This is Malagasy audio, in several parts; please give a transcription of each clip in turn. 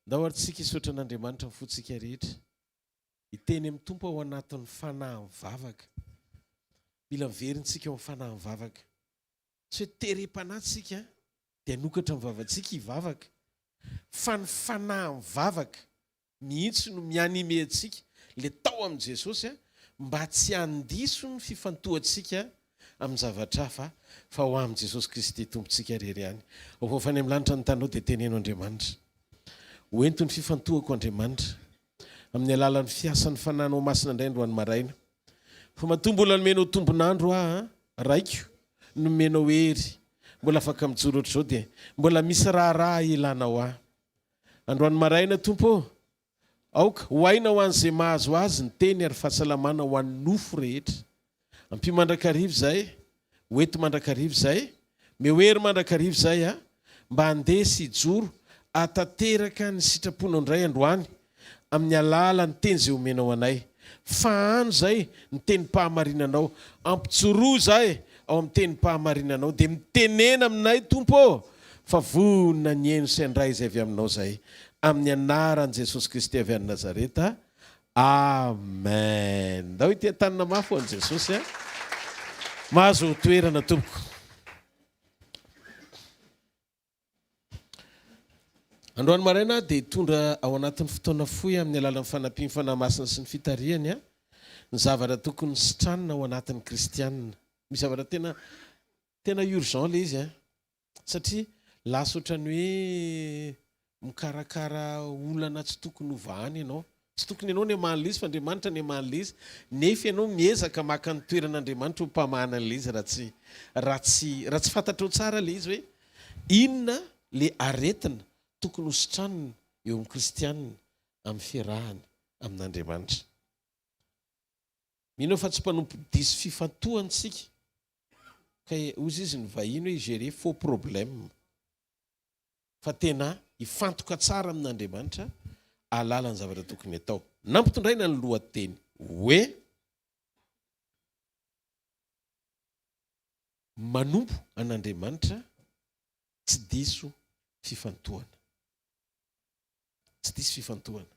Ndao ary tsika hisaotra an'Andriamanitra amin'ny fontsika rehetra. Hiteny amin'ny Tompo ao anatin'ny fanahy mivavaka. Mila miverina-tsika ao amin'ny fanahy mivavaka. Tsy hoe terem-panahy tsika dia hanokatra ny vavantsika hivavaka, fa ny fanahy mivavaka mihitsy no mi-animer antsika, ilay tao amin'i Jesosy, mba tsy handiso ny fifantohantsika amin'ny zavatra hafa, fa ho amin'i Jesosy Kristy Tompontsika irery ihany. Ao fa any amin'ny lanitra ny taninao dia teneno Andriamanitra. Ho ento ny fifantohako Andriamanitra, amin'ny alalan'ny fiasan'ny Fanahinao Masina indray androany maraina. Fa matoa mbola nomenao tombon'andro aho, Raiko, nomenao hery, mbola afaka mijoro ohatr'izao dia mbola misy raharaha ilanao ahy. Androany maraina, Tompo ô, aoka ho aina ho an'izay mahazo azy ny teny ary fahasalamana ho an'ny nofo rehetra. Ampio mandrakariva izahay, ho eto mandrakariva izahay, meo hery mandrakariva izahay a, mba handeha sy hijoro hahatanteraka ny sitraponao indray androany amin'ny alalan'ny teny izay omenao anay. Fahano izay ny tenim-pahamarinanao. Ampijoroa izahay ao amin'ny tenim-pahamarinanao. Dia mitenena aminay, Tompo ô, fa vonona ny heno sy handray izay avy aminao izahay. Amin'ny anaran'i Jesosy Kristy avy any Nazareta. Amen. Ndao hiteha-tanana mafy ho an'i Jesosy a. Mahazo toerana, tompoko. Androany maraina aho dia hitondra ao anatin'ny fotoana fohy amin'ny alalan'ny fanampian'ny Fanahy Masina sy ny fitarihany ny zavatra tokony sitranina ao anatin'ny kristiana. Misy zavatra tena tena urgent ilay izy an! Satria lasa ohatran'ny hoe mikarakara olana tsy tokony ho vahana ianao. Tsy tokony ianao ny hamaha an'ilay izy fa Andriamanitra ny hamaha an'ilay izy, nefa ianao miezaka maka ny toeran'Andriamanitra ho mpamahana an'ilay izy raha tsy raha tsy raha tsy fantatrao tsara ilay izy hoe inona ilay aretina tokony ho sitranina eo amin'ny kristianina amin'ny fiarahany amin'Andriamanitra. Mino aho fa tsy mpanompo diso fifantohana isika ka hozy izy ny vahiny hoe hi-gérer faux problème. fa tena hifantoka tsara amin'Andriamanitra hahalala ny zavatra tokony hatao. Nampitondraina ny lohateny hoe Manompo an'Andriamanitra tsy diso fifantohana. Tsy diso fifantohana.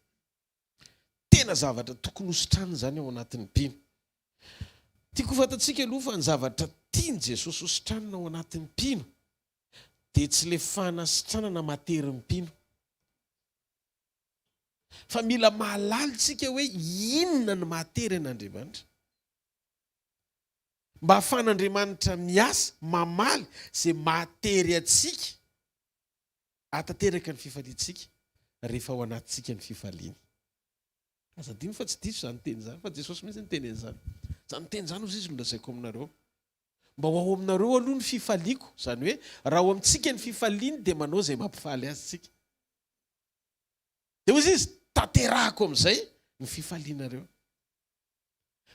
Tena zavatra tokony hositranina izany ao anatin'ny mpino. Tiako ho fantatsika aloha fa ny zavatra tian'i Jesosy hositranina ao anatin'ny mpino dia tsy le fanasitranana matery ny mpino. Fa mila mahalala isika hoe inona ny mahatery an'Andriamanitra. Mba hahafahan'Andriamanitra miasa, mamaly izay mahatery antsika, hahatanteraka ny fifaliantsika rehefa ao anatintsika ny fifaliany. Aza adino fa tsy diso izany teny izany, fa Jesosy mihitsy niteny an'izany. Izany teny izany hozy izy no lazaiko aminareo. Mba ho ao aminareo aloha ny fifaliako, izany hoe raha ao amintsika ny fifaliany dia manao izay mampifaly azy isika. Dia hozy izy, tanterahako amin'izay ny fifalianareo.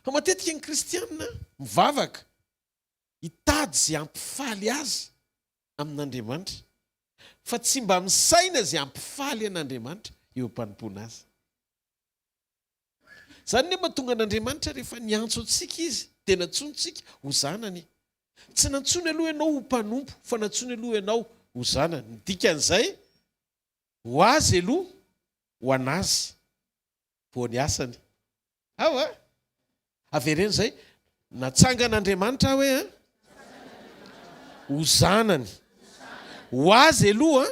Fa matetika ny kristiana mivavaka hitady izay hampifaly azy amin'Andriamanitra, fa tsy mba misaina izay hampifaly an'Andriamanitra eo am-panompoana azy. Izany anie mahatonga an'Andriamanitra rehefa niantso antsika Izy dia nantsoiny tsika ho zanany. Tsy nantsoiny aloha ianao ho mpanompo fa nantsoiny aloha ianao ho zanany. Ny dikan'izay, ho Azy aloha, ho an'Azy vao ny asany. Ao a! Avereno izay, natsangan'Andriamanitra aho hoe an! Ho zanany. Ho azy aloha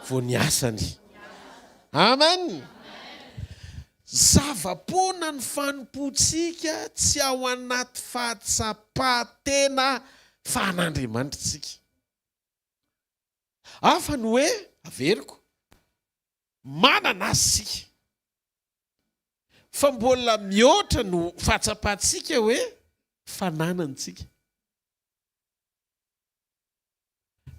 vao ny asany. Amen! Zava-poana ny fanompoantsika tsy ao anaty fahatsapan-tena fa an'Andriamanitra isika. Hafa ny hoe, averiko, manana azy isika. Fa mbola mihoatra no fahatsapantsika hoe fananany tsika.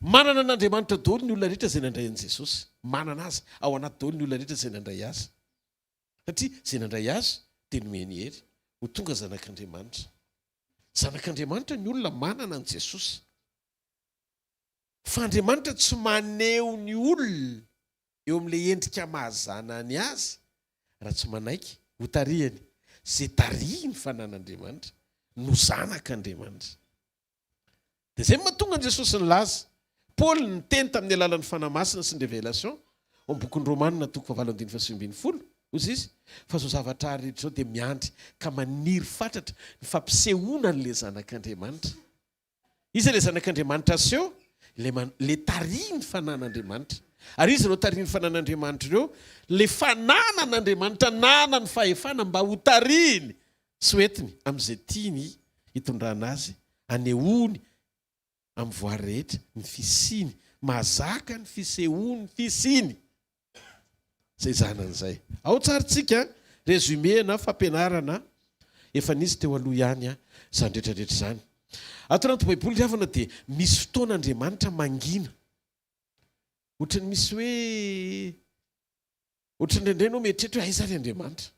Manana an'Andriamanitra daholo ny olona rehetra izay nandray an'i Jesosy. Manana Azy ao anaty daholo ny olona rehetra izay nandray Azy. Satria izay nandray Azy dia nomeny hery ho tonga zanak'Andriamanitra. Zanak'Andriamanitra ny olona manana an'i Jesosy. Fa Andriamanitra tsy maneho ny olona eo amin'ilay endrika maha zanany azy raha tsy manaiky ho tarihany. Izay tarihiny fanan'Andriamanitra no zanak'Andriamanitra. Dia izay no mahatonga an'i Jesosy nilaza. Paoly niteny tamin'ny alalan'ny Fanahy Masina sy ny révélation. Ao amin'ny bokin'ny Romana toko fahavalo andininy faha-19, hoy izy, fa izao zavatra ary rehetra izao dia miandry ka maniry fatratra ny fampisehoana an'ilay Zanak'Andriamanitra. Iza ilay Zanak'Andriamanitra aseho? Ilay man, ilay tarihin'ny fanan'Andriamanitra. Ary iza ireo tarihin'ny fanan'Andriamanitra ireo? Ilay fananan'Andriamanitra nanany fahefana mba ho tarihiny sy ho entiny amin'izay tiany hitondrana azy, anehoany amin'ny voary rehetra ny fisiany, mahazaka ny fisehoan'ny fisiany. Izay zanany izay. Ao tsara tsika résumé na fampianarana efa nisy teo aloha ihany izany rehetra rehetra izany. Ato anaty baiboly ry havana dia misy fotoana Andriamanitra mangina. Ohatran'ny misy hoe ohatran'ny indraindray ianao mieritreritra hoe aiza ary Andriamanitra.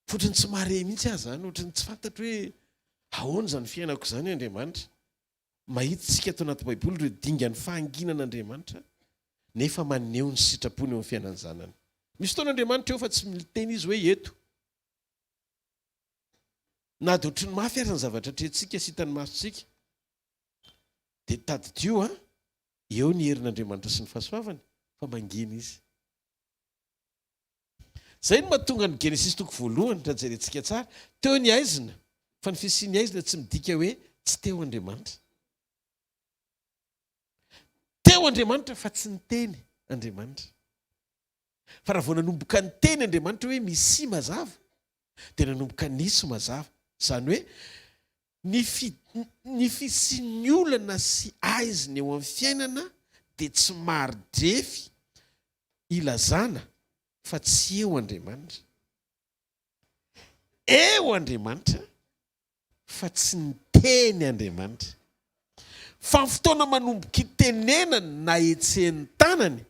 Fa ohatran'ny tsy mahare mihitsy aho izany, ohatran'ny tsy fantatro hoe ahoana izany fiainako izany Andriamanitra. Mahita isika ato anaty Baiboly ireo dingan'ny fahanginan'Andriamanitra nefa maneho ny sitrapony eo amin'ny fiainan'ny zanany. Misy fotoana Andriamanitra eo fa tsy miteny Izy hoe eto. Na dia ohatran'ny mafy aza ny zavatra atrehintsika sy hitan'ny masontsika, dia tadidio an, eo ny herin'Andriamanitra sy ny fahasoavany fa mangina Izy. Izay no mahatonga ny Genesisy toko voalohany, raha jerentsika tsara, teo ny haizina, fa ny fisian'ny haizina tsy midika hoe tsy teo Andriamanitra. Teo Andriamanitra fa tsy niteny Andriamanitra. Fa raha vao nanomboka niteny Andriamanitra hoe misia mazava, dia nanomboka nisy mazava. Izany hoe ny fi, ny fisian'ny olana sy haizina eo amin'ny fiainana dia tsy mari-drefy ilazana fa tsy eo Andriamanitra. Eo Andriamanitra fa tsy niteny Andriamanitra. Fa ny fotoana manomboka itenenany na hetsehin'ny tanany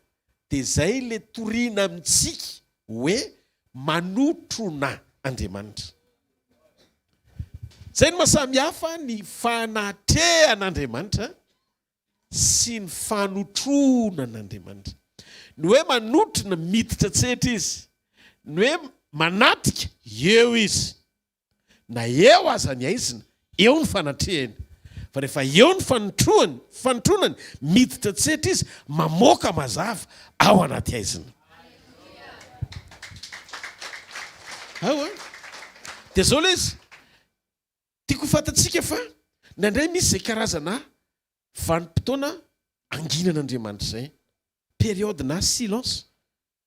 dia izay ilay toriana amintsika hoe manotrona Andriamanitra. Izay no maha samy hafa ny fanatrehan'Andriamanitra sy ny fanotrona an'Andriamanitra. Ny hoe manotrona, miditra an-tsehatra izy. Ny hoe manatrika, eo izy. Na eo aza ny haizina, eo ny fanatrehany. Fa rehefa eo ny fanotroany, fanotronany, miditra an-tsehatra izy, mamoaka mazava ao anaty haizina. Ao an! Dia izao ilay izy. Tiako ho fantatsika fa indraindray misy izay karazana vanim-potoana anginan'Andriamanitra izay, période na silence.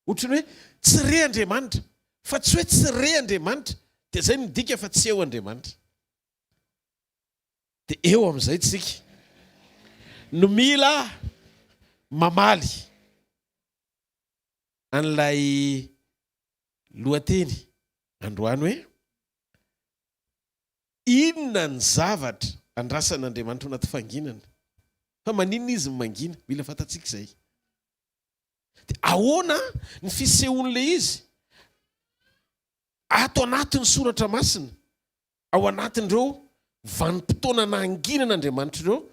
Ohatran'ny hoe tsy re Andriamanitra, fa tsy hoe tsy re Andriamanitra dia izay no midika fa tsy eo Andriamanitra. Dia eo amin'izay tsika no mila mamaly an'ilay lohateny androany hoe Inona ny zavatra andrasan'Andriamanitra ao anaty fanginana? Fa maninona Izy no mangina? Mila fantatsika izay. Dia ahoana ny fisehoan'ilay izy ato anatin'ny Soratra Masina, ao anatin'ireo vanim-potoana nahanginan'Andriamanitra ireo,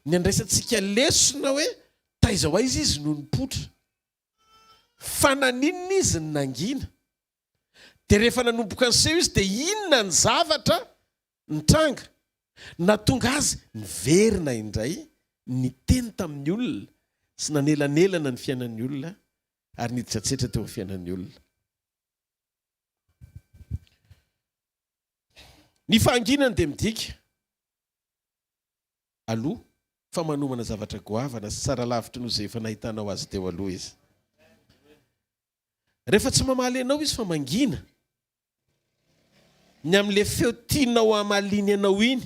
ny andraisantsika lesona hoe taiza ho aiza Izy no nipoitra? Fa naninona Izy no nangina? Dia rehefa nanomboka niseho izy dia inona ny zavatra nitranga? Nahatonga azy niverina indray niteny tamin'ny olona sy nanelanelana ny fiainan'ny olona ary niditra an-tsetra teo amin'ny fiainan'ny olona. Ny fahanginany dia midika aloha fa manomana zavatra goavana sy tsara lavitra noho izay efa nahitanao azy teo aloha izy. Rehefa tsy mamaly anao izy fa mangina, ny amin'ilay feo tianao hamaliany anao iny,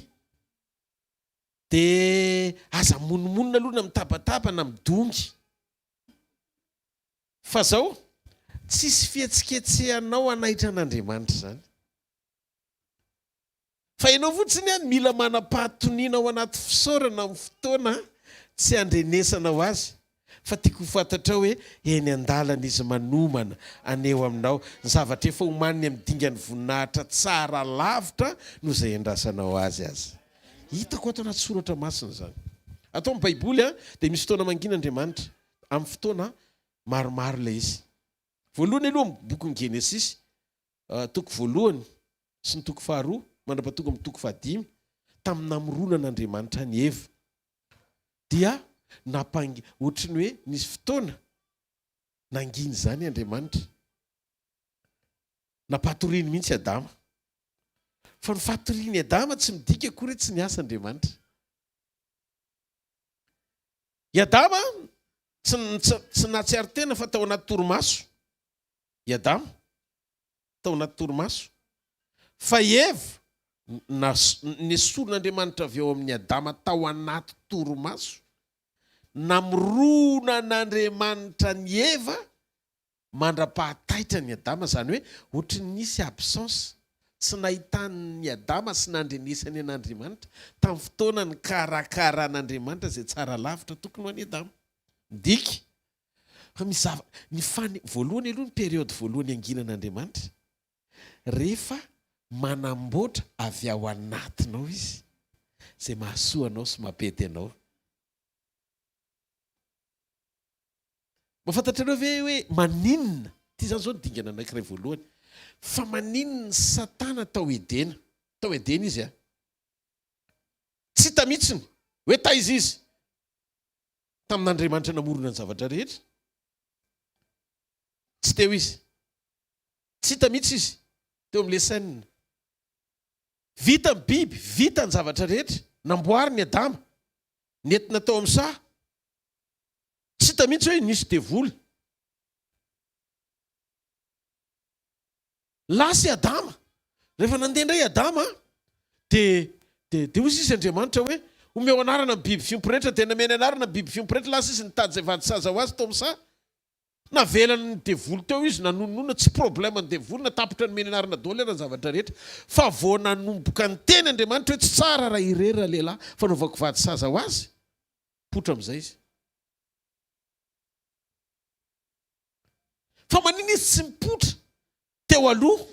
dia aza monomonona aloha na mitabataba na midongy. Fa zao, tsisy fihetsiketsehanao hanaitra an'Andriamanitra izany. Fa ianao fotsiny an, mila manam-pahatoniana ao anaty fisaorana amin'ny fotoana tsy andrenesanao azy. Fa tiako ho fantatrao hoe eny an-dalana izy manomana haneho aminao ny zavatra efa omaniny amin'ny dingan'ny voninahitra tsara lavitra noho izay iandrasanao azy aza. Hitako ato anaty soratra masina izany. Ato amin'ny Baiboly an, dia misy fotoana mangina Andriamanitra. Amin'ny fotoana maromaro ilay izy. Voalohany aloha amin'ny bokin'ny Genesisy, toko voalohany sy ny toko faharoa mandra-pahatonga amin'ny toko fahadimy, tamin'ny namoronan'Andriamanitra an'i Eva, dia nampangi-, ohatry ny hoe nisy fotoana. Nangina izany Andriamanitra. Nampatoriany mihitsy Adama. Fa ny fatorian'i Adama tsy midika akory hoe tsy niasa Andriamanitra. I Adama tsy tsy nahatsiaro tena fa tao anaty torimaso. I Adama tao anaty torimaso. Fa i Eva nesorin'Andriamanitra avy ao amin'i Adama tao anaty torimaso. Namoronan'Andriamanitra an'i Eva mandra-pahataitra an'i Adama, izany hoe ohatry ny nisy absence, tsy nahitan'i Adama sy nandrenesany an'Andriamanitra tamin'ny fotoana nikarakaran'Andriamanitra izay tsara lavitra tokony ho an'i Adama. Midika fa misy zava, ny fane, voalohany aloha ny période voalohany anginan'Andriamanitra, rehefa manamboatra avy ao anatinao Izy, izay mahasoa anao sy mampety anao. Mba fantatrareo ve hoe maninona, ity izany izao ny dingana anankiray voalohany, fa maninona Satana tao Edena, tao Edena izy a, tsy hita mihitsiny hoe taiza izy, tamin'Andriamanitra namorona ny zavatra rehetra, tsy teo izy, tsy hita mihitsy izy teo amin'ilay scène. Vita ny biby, vita ny zavatra rehetra, namboariny Adama, nentina tao amin'ny saha, Tsy hita mihitsy hoe nisy devoly. Lasa i Adama. Rehefa nandeha indray i Adama, dia dia dia hoy izy Andriamanitra hoe, Omeo anarana ny biby fiompy rehetra. Dia nomeny anarana ny biby fiompy rehetra. Lasa izy nitady izay vady sahaza ho azy tao amin'ny saha. Navelan'ny devoly teo izy nanononona, tsy problème ny devoly na tapitra nomeny anarana daholo ary ny zavatra rehetra. Fa vao nanomboka niteny Andriamanitra hoe tsy tsara raha irery ralehilahy fa naovako vady sahaza ho azy. Mipoitra amin'izay izy. Fa maninona izy tsy mipoitra teo aloha?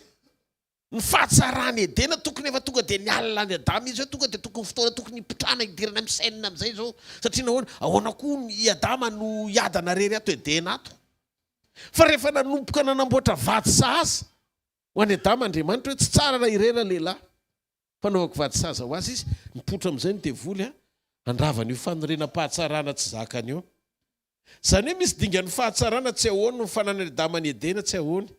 Ny fahatsaran'i Edena tokony efa tonga dia nialona an'i Adama izy hoe tonga dia tokony fotoana tokony hipotrana hidirana amin'ny scène amin'izay izao. Satria nahoana? Ahoana koa i Adama no hiadana rery ato Edena ato? Fa rehefa nanomboka nanamboatra vady sahaza ho an'i Adama Andriamanitra hoe tsy tsara raha irery ralehilahy. Fanaovako vady saza ho azy izy, mipoitra amin'izay ny devoly handrava an'io fanorenam-pahatsarana tsy zakany io. Izany hoe misy dingan'ny fahatsarana tsy ahoany ny fananan'i Adama an'i Edena tsy ahoany.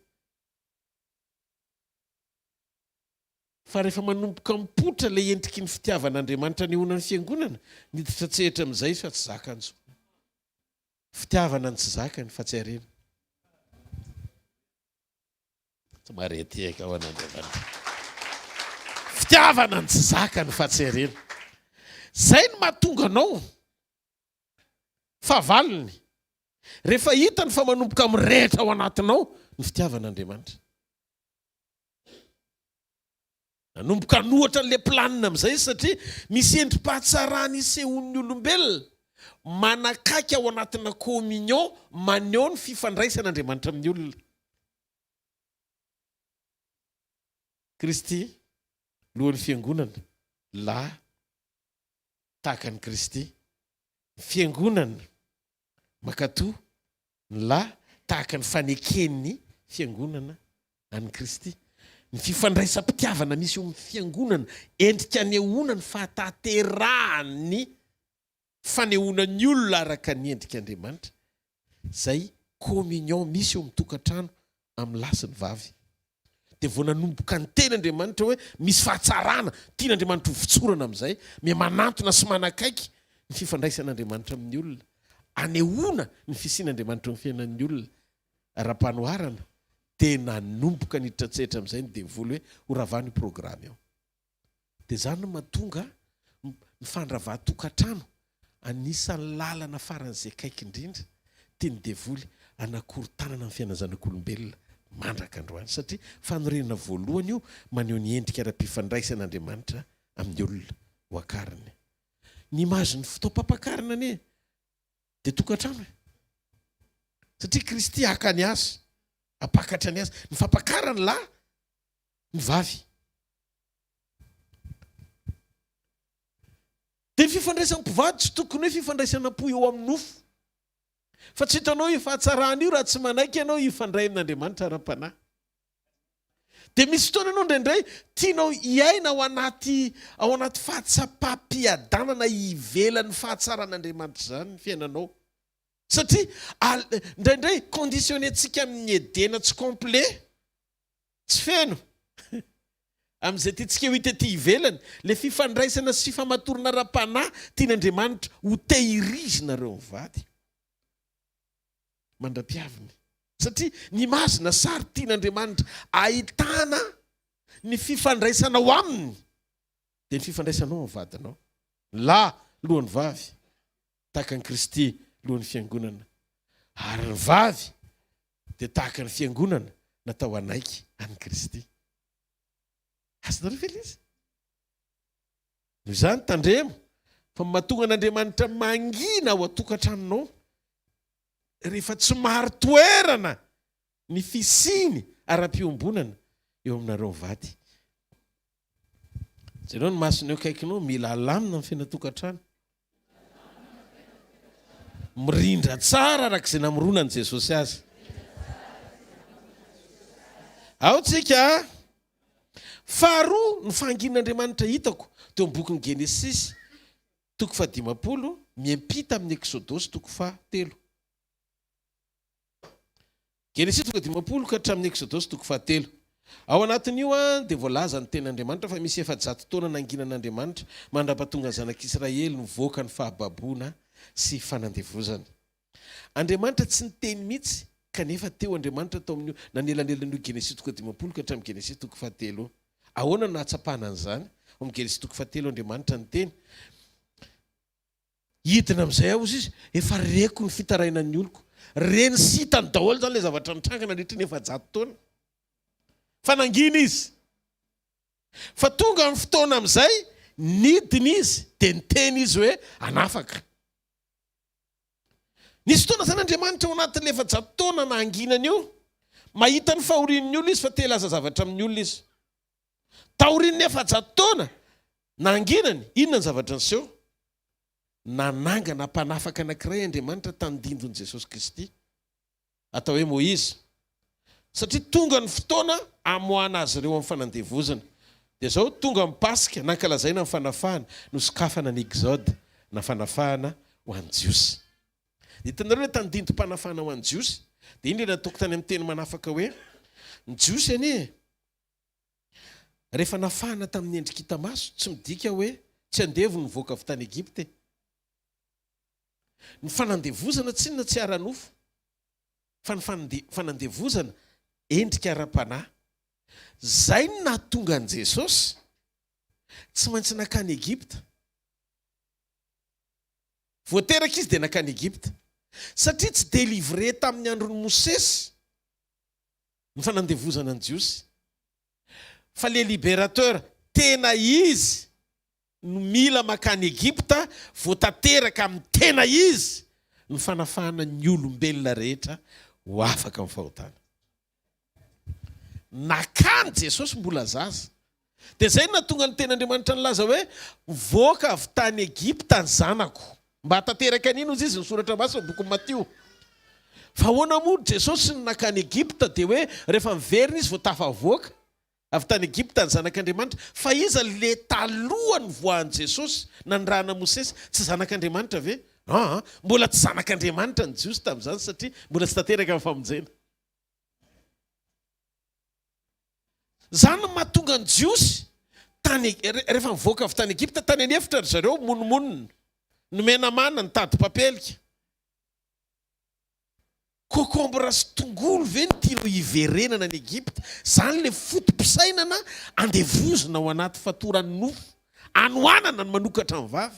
Fa rehefa manomboka mipoitra ilay endriky ny fitiavan'Andriamanitra anehoana ny fiangonana, niditra an-tsehatra amin'izay izy fa tsy zakany intsony. Fitiavana no tsy zakany fa tsy harena. Tsy maretehaka ho an'Andriamanitra. Fitiavana ny tsy zakany fa tsy harena. Zay no mahatonga anao fahavalony. Rehefa hitany fa manomboka mirehitra ao anatinao ny fitiavan'Andriamanitra. Nanomboka hanohatra an'ilay planina amin'izay izy satria misy endri-pahatsarana isehoan'ny olombelona manakaiky ao anatina communion maneho ny fifandraisan'Andriamanitra amin'ny olona. Kristy, lohan'ny fiangonana, lahy tahaka an'i Kristy. Ny fiangonana mankatò ny lahy tahaka ny faneken'ny fiangonana an'i Kristy. Ny fifandraisam-pitiavana misy eo amin'ny fiangonana, endrika anehoana ny fahatanterahan'ny fanehoana ny olona araka ny endrik'Andriamanitra, izay communion misy eo amin'ny tokantrano amin'ny lahy sy ny vavy. Dia vao nanomboka niteny Andriamanitra hoe misy fahatsarana tian'Andriamanitra ho votsorana amin'izay, miha-manantona sy manakaiky ny fifandraisan'Andriamanitra amin'ny olona, anehoana ny fisian'Andriamanitra eo amin'ny fiainan'ny olona. Ara-panoharana, dia nanomboka niditra an-tsehatra amin'izay ny devoly hoe horavana io programa io. Dia izany no mahatonga ny fandravan-tokantrano anisan'ny lalana faran'izay akaiky indrindra tian'ny devoly hanakorontanana ny fiainan'ny zanak'olombelona mandraka androany satria fanorenana voalohany io maneho ny endrika ara-pifandraisan'Andriamanitra amin'ny olona ho akariny. Ny image-n'ny fotoam-pampakarana anie dia tokantrano e! Satria Kristy haka ny azy, hampakatra ny azy. Ny fampakarany lahy, ny vavy. Dia ny fifandraisan'ny mpivady tsy tokony hoe fifandraisana am-po eo amin'ny nofo. Fa tsy hitanao io fahatsarana io raha tsy manaiky ianao hifandray amin'Andriamanitra ara-panahy. Dia misy fotoana ianao indraindray tianao hiaina ao anaty ao anaty fahatsapam-piadanana ivelan'ny fahatsaran'Andriamanitra izany ny fiainanao. Satria indraindray conditionner-tsika amin'ny Edena tsy complet, tsy feno, amin'izay tiantsika ho hita ety ivelany, ilay fifandraisana sy fifamatorana ara-panahy tian'Andriamanitra ho tehirizinareo mivady mandra-piaviny. Satria ny image na sary tian'Andriamanitra ahitana ny fifandraisanao aminy dia ny fifandraisanao amin'ny vadinao. Ny lahy lohan'ny vavy. tahaka an'i Kristy lohan'ny Fiangonana, ary ny vavy dia tahaka ny Fiangonana natao hanaiky an'i Kristy. Azonareo ve ilay izy? Noho izany, tandremo fa mahatonga an'Andriamanitra mangina ao an-tokantranonao rehefa tsy marin-toerana ny fisiany ara-piombonana eo aminareo mivady. Jereo ny masony eo akaikinao, mila alamina ny fiainan-tokantrano. Mirindra tsara araka izay namoronan'i Jesosy azy. Ao tsika a! Faharoa, ny fahanginan'Andriamanitra hitako teo amin'ny bokin'ny Genesisy toko fahadimampolo miampita amin'ny Eksodosy toko fahatelo. Genesisy toko 50 ka hatramin'ny Eksodosy toko fahatelo. Ao anatin'io dia voalaza ny tenin'Andriamanitra fa misy 400 taona nanginan'Andriamanitra mandrapatonga ny zanak'Israely nivoaka ny fahababoana sy fanandevozana. Andriamanitra tsy niteny mihitsy kanefa teo Andriamanitra tao amin'io nanelanelan'io Genesisy toko 50 ka hatramin'ny Genesisy toko fahatelo io. Ahoana no nahatsapana an'izany? Ao amin'ny Genesisy toko fahatelo Andriamanitra niteny. Hidina amin'izay aho, hozy izy, efa reko ny fitarainan'ny oloko. Reny sy hitany daholo izany ilay zavatra nitranga nandritra ny 400 taona. Fa nangina izy. Fa tonga ny fotoana amin'izay, nidina izy, dia niteny izy hoe, hanafaka. Nisy fotoana izany Andriamanitra ao anatin'ilay 400 taona nahanginany io, mahita ny fahorian'ny olona izy fa te hilaza zavatra amin'ny olona izy. Taorian'ny 400 taona nahanginany, inona ny zavatra niseho? Nanangana mpanafaka anankiray Andriamanitra tandindon'i Jesosy Kristy, atao hoe Moizy, satria tonga ny fotoana hamoahana azy ireo amin'ny fanandevozana. Dia izao, tonga ny Paska, nankalazaina ny fanafahana, nosokafana ny Exode, na fanafahana ho an'ny Jiosy. Hitanareo ilay tandindom-panafahana ho an'ny Jiosy? Dia iny ilay nataoko tany amin'ny teny manafaka hoe, ny Jiosy anie e! Rehefa nafahana tamin'ny endrika hita maso, tsy midika hoe tsy andevo no nivoaka avy tany Egypta e. Ny fanandevozana tsinona tsy ara-nofo, fa ny fanandevozana endrika ara-panahy. Izay no nahatonga an'i Jesosy tsy maintsy nankany Egypta. Vao teraka izy dia nankany Egypta. Satria tsy délivré tamin'ny andron'i Mosesy ny fanandevozana ny Jiosy. Fa le libérateur tena izy no mila makany Egypta vao tanteraka amin'ny tena izy ny fanafahana ny olombelona rehetra ho afaka amin'ny fahotana. Nakany Jesosy mbola zaza. Dia izay no nahatonga ny tenin'Andriamanitra nilaza hoe, Mivoaka avy tany Egypta ny zanako. Mba hahatanteraka an'iny hozy izy ny soratra masina ao bokin'i Matio. Fa ahoana moa Jesosy no nankany Egypta dia hoe rehefa niverina izy vao tafavoaka avy tany Egypta ny zanak'Andriamanitra. Fa iza le taloha nivoahan'i Jesosy nanirahana Mosesy? Tsy zanak'Andriamanitra ve? Aa, mbola tsy zanak'Andriamanitra ny Jiosy tamin'izany satria mbola tsy tanteraka ny famonjena. Izany no mahatonga ny Jiosy tany, rehefa nivoaka avy tany Egypta, tany an'efitra ry zareo, monomonona, nomena mana, nitady papelika. Kôkômbra sy tongolo ve no tianao hiverenana any Egypta? Izany ilay foto-pisainana andevozina ao anaty fatoran'ny nofo, anoanana ny manokatra ny vava.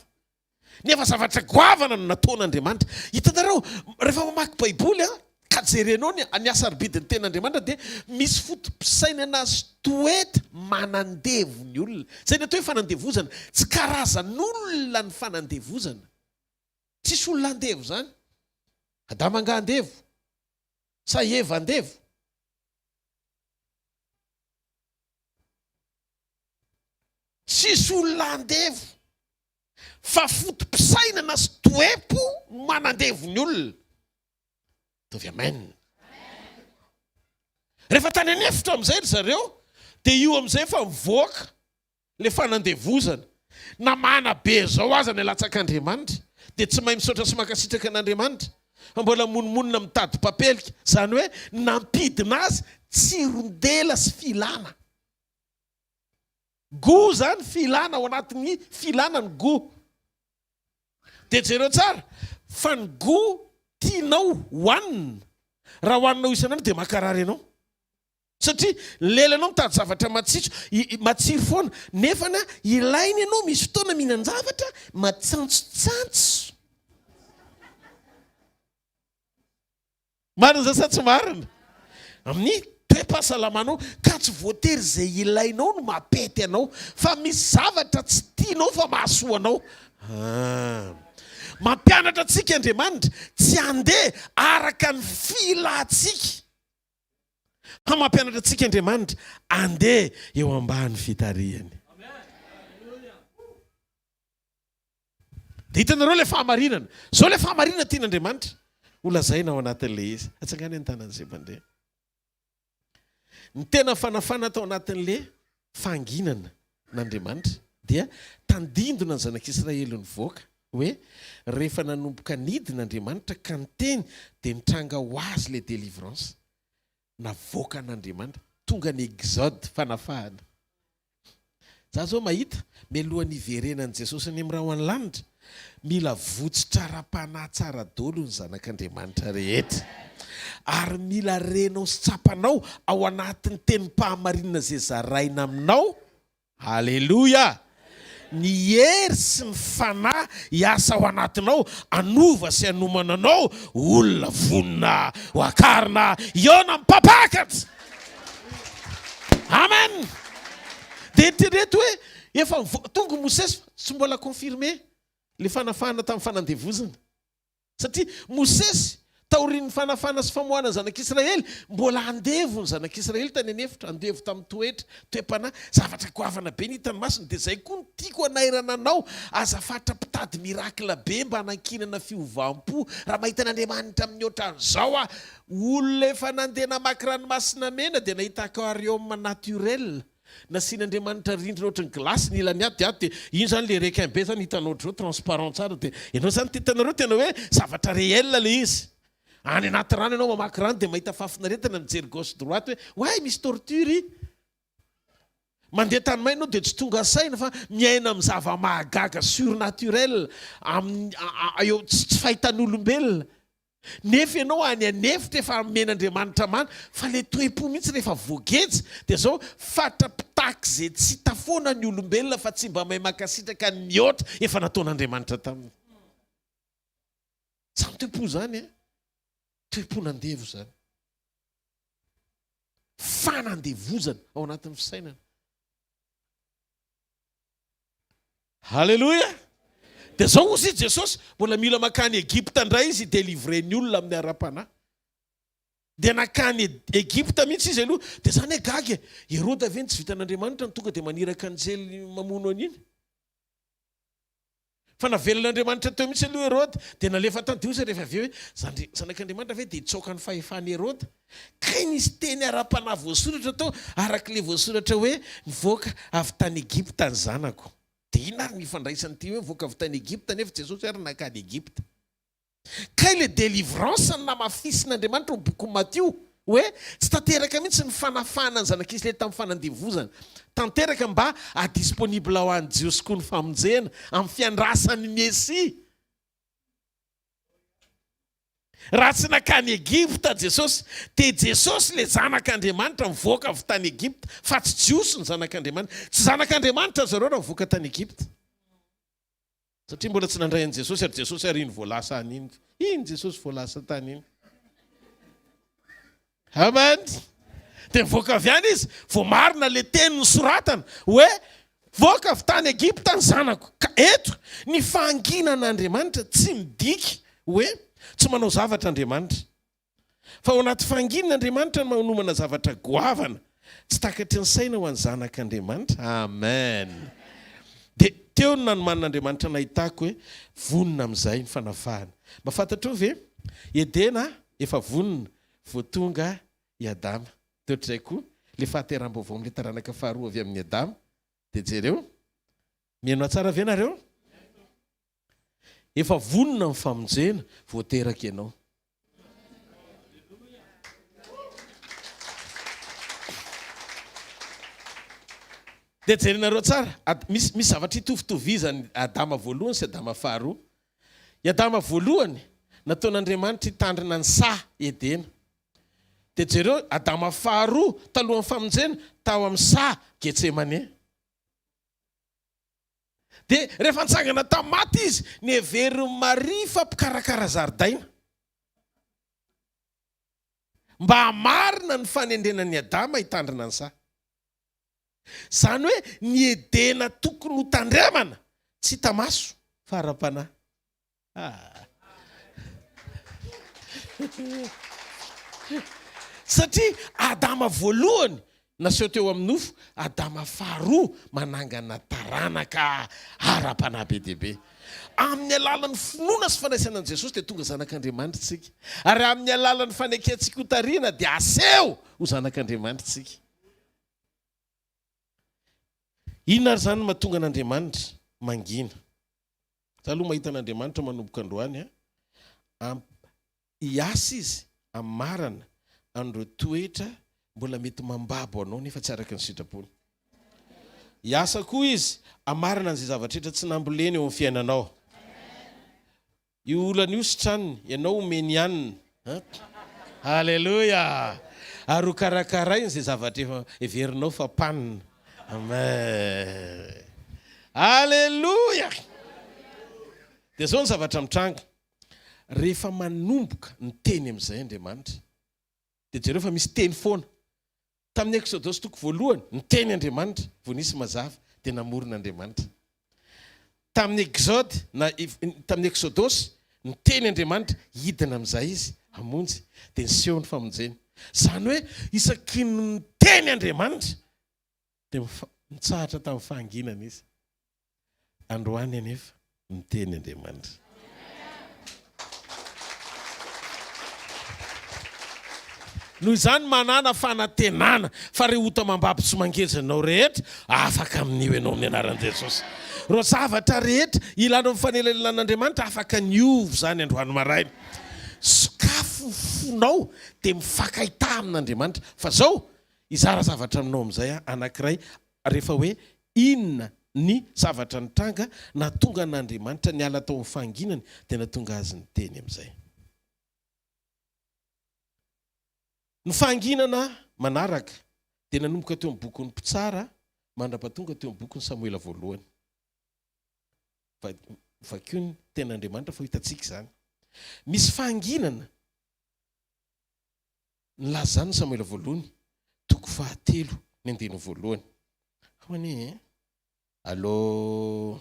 Nefa zavatra goavana no nataon'Andriamanitra. Hitanareo, rehefa mamaky Baiboly an, ka jerenao ny ny hasarobidin'ny Tenin'Andriamanitra dia misy foto-pisainana sy toetra manandevo ny olona. Izay ny atao hoe fanandevozana. Tsy karazan'olona ny fanandevozana. Tsisy olona andevo izany. Adama angaha andevo? Sa Eva andevo? Tsisy olona andevo. Fa foto-pisainana sy toe-po no manandevo ny olona. Ataovy amen. Rehefa tany an'efitra amin'izay ry zareo dia io amin'izay efa mivoaka ilay fanandevozana. Na mana be izao aza ny alatsak'Andriamanitra dia tsy mahay misaotra sy mankasitraka an'Andriamanitra. Fa mbola monomonona mitady papelika. Izany hoe nampidina azy tsiron-dela sy filana. Goût zany filana ao anatin'ny filana ny goût. Dia jereo tsara fa ny goût tianao hohanina raha hohaninao isan'andro dia mankarary anao. Satria ny lelanao mitady zavatra matsitso, matsiro foana, nefany ilaina ianao misy fotoana mihinan-javatra matsantsotsantso. Marina izany sa tsy marina? Amin'ny toe-pahasalamanao, ka tsy voatery izay ilainao no mampety anao, fa misy zavatra tsy tianao fa mahasoa anao. Ah. Mampianatra antsika Andriamanitra tsy handeha araka ny filantsika. Fa mampianatra antsika Andriamanitra andeha eo ambany fitarihany. Dia hitanareo ilay fahamarinana. Izao ilay fahamarinana tian'Andriamanitra ho lazaina ao anatin'ilay izy. Atsangano ny tanan'izay mpandre. Ny tena fanafana tao anatin'ilay fahanginana n'Andriamanitra dia tandindona ny zanak'Israely nivoaka hoe rehefa nanomboka nidina Andriamanitra ka niteny dia nitranga ho azy ilay délivrance navoakan'Andriamanitra, tonga ny exode, fanafahana. Za zao mahita, mialohan'ny hiverenan'i Jesosy any amin'ny rahona lanitra, mila votsotra ara-panahy tsara daholo ny zanak'Andriamanitra rehetra. Ary mila renao sy tsapanao ao anatin'ny tenim-pahamarinana izay zaraina aminao, Aleloia! Ny hery sy ny fanahy hiasa ao anatinao hanova sy hanomana anao ho olona vonona ho akarina hihaona amin'ny Mpampakatra! Amen! Dia eritrereto hoe efa tonga i Mosesy fa tsy mbola confirmé ilay fanafahana tamin'ny fanandevozana. Satria Mosesy, taorian'ny fanafahana sy famoahana ny zanak'Israely, mbola andevo ny zanak'Israely tany an'efitra, andevo tamin'ny toetra, toe-panahy, zavatra goavana be ny hitany masony, dia izay koa no tiako hanairana anao, aza fatra mpitady miracle be mba hanankinana fiovam-po, raha mahita an'Andriamanitra amin'ny ohatran'izao aho, olona efa nandeha namaky ranomasina mena dia nahita aquarium naturel, Nasian'Andriamanitra rindrina ohatry ny glace ny ilany ato dia ato dia iny zany le requin be zany hitanao ohatr'izao transparent tsara dia ianao zany hitanareo tena hoe zavatra réel le izy. Any anaty rano ianao mamaky rano dia mahita fahafinaretana mijery gauche droite hoe oay misy torture i. Mandeha tany maina ianao dia tsy tonga saina fa miaina amin'ny zava-mahagaga surnaturel amin'ny eo tsy fahitan'olombelona. Nefa ianao any an'efitra efa omen'Andriamanitra mana fa le toe-po mihitsy rehefa voageja dia zao fatra mpitaky ze tsy hita foana ny olombelona fa tsy mba mahay mankasitraka ny mihoatra efa nataon'Andriamanitra taminy. Zany toe-po zany an! Toe-pon'andevo zany. Fanandevozana ao anatin'ny fisainana. Haleloia! Dia zao hozy i Jesosy, mbola mila mankany Egypta indray izy hi-delivrer ny olona amin'ny ara-panahy. Dia nankany Egypta mihitsy izy aloha. Dia zany hoe gaga e! Heroda ve no tsy vitan'Andriamanitra no tonga dia maniraka anjely mamono an'iny? Fa navelan'Andriamanitra teo mihitsy aloha Heroda, dia nalefa tany. Dia hoy izy rehefa avy eo hoe, Zandry, zanak'Andriamanitra ve dia hitsaoka ny fahefan'i Heroda? Kay nisy teny ara-panahy voasoratra tao, araka ilay voasoratra hoe, Nivoaka avy tany Egypta ny zanako. Dia inona ary ny ifandraisan'ity hoe nivoaka avy tany Egypta nefa Jesosy ary nankany Egypta? Kay le délivrance no namafisin'Andriamanitra ao bokin'i Matio hoe tsy tanteraka mihitsy ny fanafahana ny zanak'Israely tamin'ny fanandevozana. Tanteraka mba ha-disponible ho an'ny Jiosy koa ny famonjena amin'ny fiandrasan'ny Mesia. Raha tsy nankany Egypta Jesosy, dia Jesosy ilay Zanak'Andriamanitra nivoaka avy tany Egypta, fa tsy Jiosy ny Zanak'Andriamanitra. Tsy Zanak'Andriamanitra zareo raha nivoaka tany Egypta. Satria mbola tsy nandray an'i Jesosy ary Jesosy ary iny vao lasa any iny. Iny Jesosy vao lasa tany iny. Amen. Dia nivoaka avy any izy, voamarina ilay teny nosoratana hoe voaka avy tany Egypta ny zanako. Ka eto ny fahanginan'Andriamanitra tsy midika hoe tsy manao zavatra Andriamanitra. Fa ao anaty fahanginana Andriamanitra no manomana zavatra goavana tsy takatry ny saina ho an'ny zanak'Andriamanitra. Amen. Dia teo no nanomanin'Andriamanitra nahitako hoe vonona amin'izay ny fanafahana. Mba fantatrao ve? Edena efa vonona vao tonga i Adama. Dia ohatr'izay koa ilay fahateraham-baovao amin'ilay taranaka faharoa avy amin'i Adama. Dia jereo. Mihaino ahy tsara ve nareo? Efa vonona ny famonjena vao teraka ianao. Dia jerenareo tsara, misy misy zavatra itovitovizan'i Adama voalohany sy Adama faharoa. I Adama voalohany, nataon'Andriamanitra hitandrina ny saha Edena. Dia jereo, Adama faharoa, talohan'ny famonjena, tao amin'ny saha Getsemane. Dia rehefa nitsangana tamin'ny maty izy, neverin'i Maria fa mpikarakara zaridaina. Mba hamarina ny fanendrena an'i Adama hitandrina ny saha. Izany hoe ny Edena tokony ho tandremana, tsy hita maso fa ara-panahy. Ah. Satria Adama voalohany naseho teo amin'ny nofo, Adama faharoa manangana taranaka ara-panahy be dia be. Amin'ny alalan'ny finoana sy fandraisana an'i Jesosy dia tonga zanak'Andriamanitra isika. Ary amin'ny alalan'ny fanekentsika hotarihina dia aseho ho zanak'Andriamanitra isika. Inona ary izany no mahatonga an'Andriamanitra mangina? Za aloha mahita an'Andriamanitra manomboka androany a, hiasa izy hamarana an'ireo toetra mbola mety mambabo anao nefa tsy araka ny sitrapony. Hiasa koa izy hamarana an'izay zavatra rehetra tsy namboleny eo amin'ny fiainanao. Io olana io sitraniny, ianao omeny hanina. Haleloia! Ary ho karakarainy izay zavatra efa heverinao fa panina. Amen! Haleloia! Dia izao ny zavatra mitranga, rehefa manomboka miteny amin'izay Andriamanitra, dia jereo fa misy teny foana. Tamin'ny Eksodosy toko voalohany, niteny Andriamanitra, vao nisy mazava, dia namorona Andriamanitra. Tamin'ny Exode, na tamin'ny Eksodosy, niteny Andriamanitra, hidina amin'izay Izy, hamonjy, dia niseho ny famonjeny. Izany hoe, isaky ny miteny Andriamanitra, dia mitsahatra tamin'ny fahanginana Izy. Androany anefa miteny Andriamanitra. Noho izany manàna fanantenana fa ireo ota mambabo sy mangeja anao rehetra afaka amin'io ianao amin'ny anaran'i Jesosy. Ireo zavatra rehetra ilanao ny fanelanelan'Andriamanitra afaka niova izany androany maraina. Sokafy ny fonao dia mifankahità amin'Andriamanitra. Fa zao, hizara zavatra aminao amin'izay aho anankiray Rehefa hoe inona ny zavatra nitranga nahatonga an'Andriamanitra niala tao amin'ny fahanginany dia nahatonga azy niteny amin'izay. Ny fahanginana manaraka dia nanomboka teo amin'ny bokin'ny Mpitsara mandra-pahatonga teo amin'ny bokin'i Samoela voalohany. Vakio ny tenin'Andriamanitra fa ho hitantsika izany. Misy fahanginana. Nilaza izany ny Samoela voalohany, toko fahatelo, ny andininy voalohany. Ao anie e. Allo.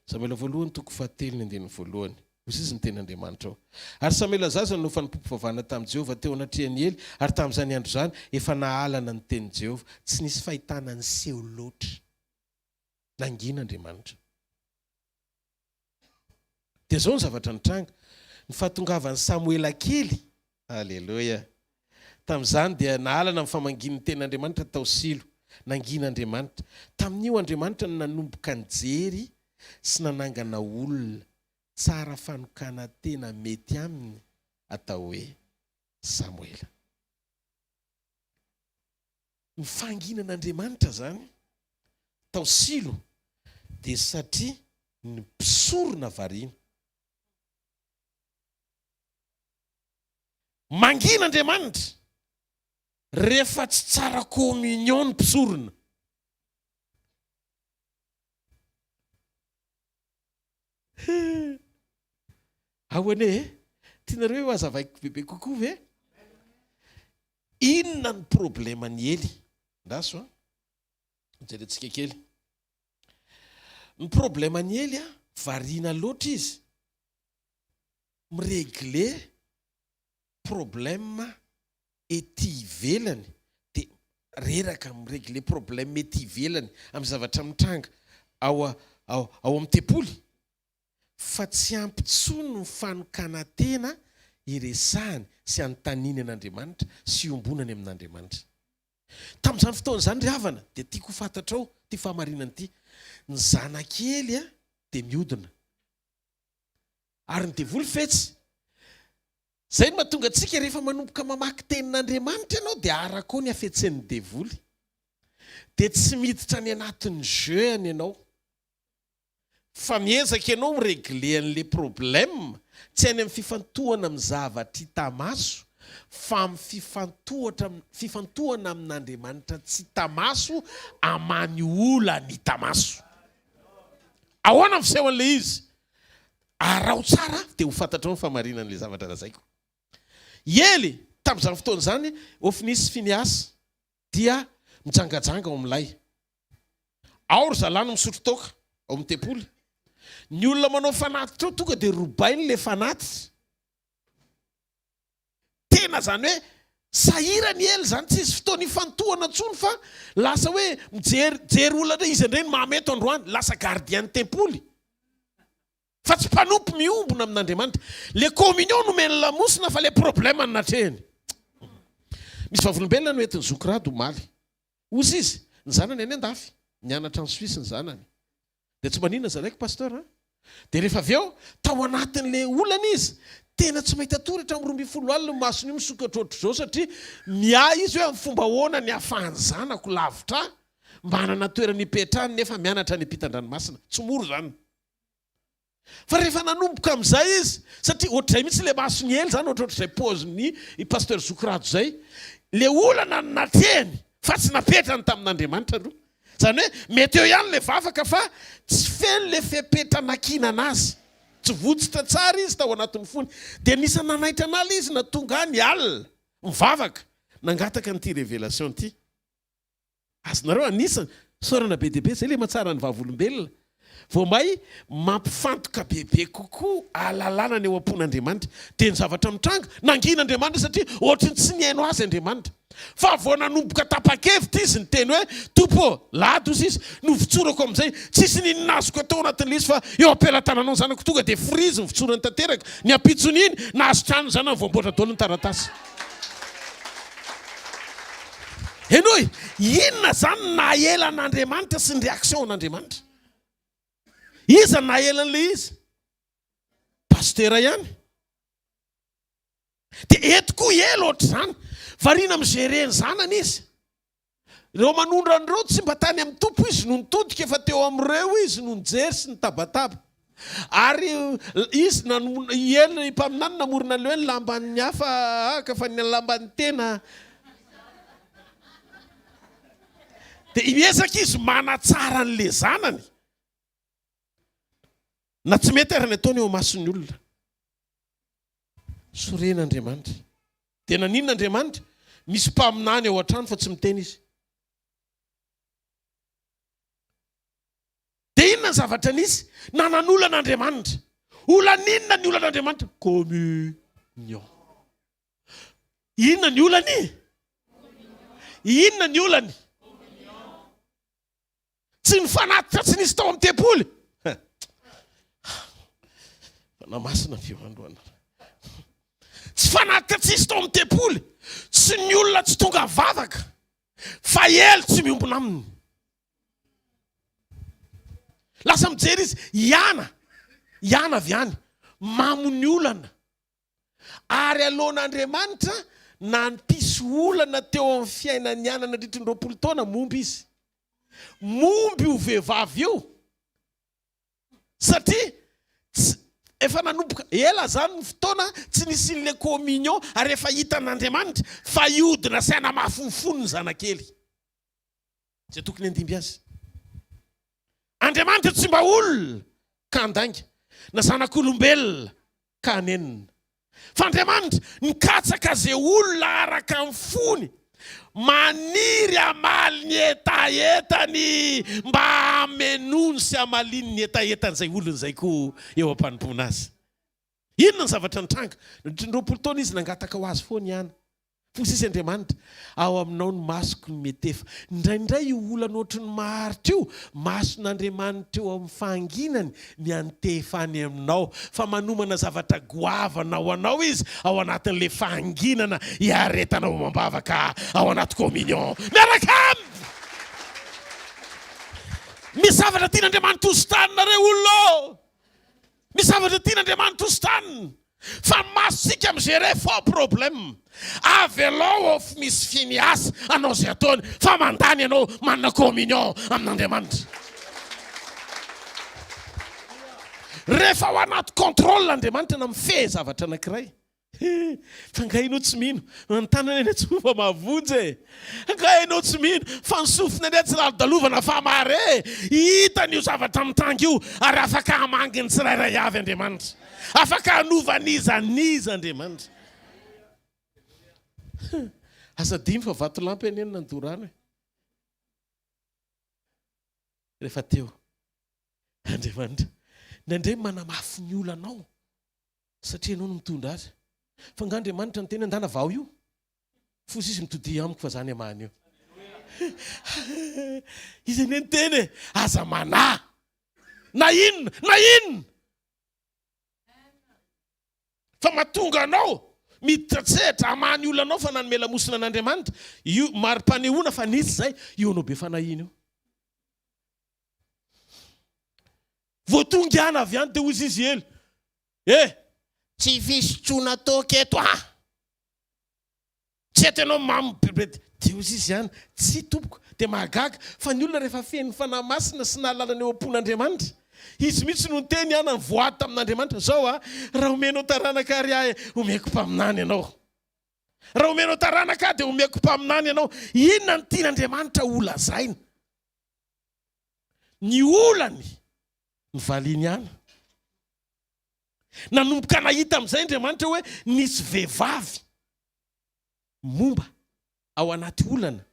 Samoela voalohany, toko fahatelo, ny andininy voalohany. Hoy izy ny tenin'Andriamanitra ao. Ary Samoela zaza no fanompoam-pivavahana tamin'i Jehovah teo anatrehan'i Ely, ary tamin'izany andro izany efa nahalana ny tenin'i Jehovah. Tsy nisy fahitana niseho loatra. Nangina Andriamanitra. Dia izao ny zavatra nitranga, ny fahatongavan'i Samoela kely, Aleloia! Tamin'izany dia nahalana ny famangian'ny tenin'Andriamanitra tao Silo. Nangina Andriamanitra. Tamin'io Andriamanitra no nanomboka nijery sy nanangana olona tsara fanokanan-tena mety aminy atao hoe Samoela. Ny fahanginan'Andriamanitra izany tao Silo dia satria ny mpisorona variana. Mangina Andriamanitra rehefa tsy tsara communion ny mpisorona. Ao anie e! Tianareo hoe hazavaiko bebe kokoa ve? Inona ny probleman'i Ely? Andraso an! Jerentsika kely. Ny probleman'i Ely an, variana loatra izy mi-regler problème ety ivelany dia reraka mi-regler problème ety ivelany amin'ny zavatra mitranga ao ao ao amin'ny tempoly. fa tsy ampy intsony ny fanokanan-tena iresahany sy anontaniany an'Andriamanitra sy iombonany amin'Andriamanitra. Tamin'izany fotoana izany ry havana dia tiako ho fantatrao ity fahamarinana ity, ny zanak'i Ely dia miodina, ary ny devoly fetsy. Izay no mahatonga antsika rehefa manomboka mamaky tenin'Andriamanitra ianao dia arakao ny hafetsen'ny devoly. Dia tsy miditra any anatin'ny jeu-ny ianao. Fa miezaka ianao mi-regler an'le problème, tsy any amin'ny fifantohana amin'ny zavatra hita maso, fa amin'ny fifantohatra fifantohana amin'Andriamanitra tsy hita maso amany olana hita maso. Ahoana ny fisehon'ilay izy? Araho tsara dia ho fantatrao ny fahamarinan'ilay zavatra lazaiko. I Ely, tamin'izany fotoana izany, Hofnia sy Finehasa dia mijangajanga ao amin'ny lay. Ao ry zalahy no misotro toaka ao amin'ny tempoly. Ny olona manao fanatitra ao tonga dia robainy ilay fanatitra. Tena izany hoe sahirana i Ely izany, tsy hisy fotoana ifantohana intsony fa lasa hoe mijery jery olona indray, iza indray no maha eto androany, lasa gardien ny tempoly. Fa tsy mpanompo miombona amin'Andriamanitra. Le communion nomeny lamosina fa le problème no natrehiny. Misy vavolombelona no entin'i Zoky Rado omaly. Hozy izy, ny zanany any andafy, mianatra any Suisse ny zanany. Dia tsy maninona zalaiko Pasteur a! Dia rehefa avy eo, tao anatin'ilay olana izy, tena tsy mahita tory hatramin'ny 12 alina ny masony io misokatra ohatr'izao satria miahy izy hoe amin'ny fomba ahoana ny ahafahan'ny zanako lavitra ahy mba hanana toerana hipetrahany nefa mianatra any ampitan-dranomasina. Tsy mora izany. Fa rehefa nanomboka amin'izay izy, satria ohatr'izay mihitsy ilay mason'i Ely izany, ohatrohatr'izay paozin'i i Pasteur Zoky Rado izay, ilay olana no natrehiny fa tsy napetrany tamin'Andriamanitra aloha. Izany hoe mety eo ihany ilay vavaka fa tsy feno ilay fepetra nakinana azy. Tsy votsitra tsara izy tao anatin'ny fony. Dia anisan'ny nanaitra an'ala izy na tonga any alina mivavaka, nangataka an'ity révélation ity. Azonareo anisany, isaorana be dia be, zay le mahatsara ny vavolombelona, vao may mampifantoka bebe kokoa ahalalana ny ao am-pon'Andriamanitra. Dia ny zavatra mitranga, nangina Andriamanitra satria ohatry ny tsy nihaino azy Andriamanitra. Fa vao nanomboka tapa-kevitra izy niteny hoe, Tompo ô, lady hozy izy, novotsorako amin'izay, tsisy n'inona azoko atao anatin'ilay izy fa eo am-pelatananao ny zanako, tonga dia freeze ny votsorany tanteraka, ny ampitson'iny, nahazo trano ny zanany, voamboatra daholo ny taratasy. Henoy, inona izany no nahaela an'Andriamanitra sy ny réaction an'Andriamanitra? Iza no nahaela an'ilay izy? Pasitera ihany. Dia eto koa ela ohatr'izany. Variana mi-gérer ny zanany izy. Ireo manondrana ireo tsy mba tany amin'ny Tompo izy no nitodika fa teo amin'ireo izy no nijery sy nitabataba. Ary izy nanomona, i Ely mpaminany namorona an'ilay hoe ny lamban'ny hafa haka fa ny lamban'ny tena. Dia miezaka izy manatsara an'ilay zanany. Na tsy mety ary ny ataony eo imason'ny olona. Sorena Andriamanitra. Dia naninona Andriamanitra? Misy mpaminany ao an-trano fa tsy miteny izy. Dia inona ny zavatra nisy? Nanan'olana Andriamanitra. Olana inona ny olan'Andriamanitra? Communion. Inona ny olany? Inona ny olany? Tsy ny fanatitra tsy nisy tao amin'ny tempoly. Fanahy Masina avy eo androany. Tsy fanatitra tsy nisy tao amin'ny tempoly. Tsy ny olona tsy tonga vavaka. Fa elo tsy miombona aminy. Lasa mijery izy, hiana, hiana avy any. Mamo ny olana. Ary aloan'Andriamanitra nampisy olana teo amin'ny fiainan'i Ana nandritry ny 20 taona, momba izy. Momba io vehivavy io, satria tsy, efa nanomboka ela izany ny fotoana tsy nisian'ilay communion, ary efa hitan'Andriamanitra fa hiodina sy hanamafy ny fony ny zanak'Ely, izay tokony handimby azy. Andriamanitra tsy mba olona ka handainga, na zanak'olombelona ka hanenina. Fa Andriamanitra nikatsaka izay olona araka ny fony, maniry hamaly ny hetahetany mba hamenoany sy hamaliany ny hetahetan'izay olona izay koa eo am-panompoana Azy. Inona ny zavatra nitranga? Nandritry ny 20 taona izy nangataka ho azy foana ihany. Fo sisa Andriamanitra, ao aminao ny masoko no mietefa. Indraindray io olana ohatry ny maharitra io, mason'Andriamanitra eo amin'ny fahanginany miantefa any aminao, fa manomana zavatra goavana ho anao Izy ao anatin'ilay fahanginana hiaretanao amam-bavaka ao anaty communion miaraka Aminy. Misy zavatra tian'Andriamanitra hositranina re olona ô! Misy zavatra tian'Andriamanitra hositranina. Fa ny masontsika mi-gérer faux problème. Avelao ao misy finiasa anao izay ataony fa mandany ianao manana communion amin'Andriamanitra. Rehefa ao anaty contrôle Andriamanitra na mifehy zavatra anankiray. Fa angaha ianao tsy mino? Ny tanana anie tsy mova mahavonjy e! Angaha ianao tsy mino fa ny sofina anie tsy lalodalovana fa mahare e! Hitany io zavatra mitranga io ary afaka hamangy ny tsirairay avy Andriamanitra. Afaka hanova n'iza n'iza Andriamanitra. Aza adino fa vatolampy anie no nandorana e. Rehefa teo Andriamanitra. Indraindray manamafy ny olanao satria ianao no mitondra azy. Fa nga Andriamanitra niteny andana vao io? Foza izy mitodia amiko fa za ny amahany io. Izy anie niteny e, aza manahy na inona na inona. Fa mahatonga anao miditra an-tsehatra hamaha ny olanao fa nanome lamosina an'Andriamanitra. Io mari-panehoana fa nisy izay, io anao be fanahiana io. Vao tonga ihany avy any dia hozy izy ela. Eh! Tsy fisotroana toaka eto ah! Tsy eto ianao mamo be dia hozy izy ihany, tsia tompoko. Dia mahagaga fa ny olona rehefa feno Fanahy Masina sy nahalala ny eo am-pon'Andriamanitra, izy mihitsy no niteny ihany nivoady tamin'Andriamanitra, zao ah, raha omenao taranaka ary ahy, omeko mpaminany ianao. Raha omenao taranaka ahy dia omeko mpaminany ianao. Inona no tian'Andriamanitra holazaina? Ny olany novaliany ihany. Nanomboka nahita amin'izay Andriamanitra hoe nisy vehivavy momba ao anaty olana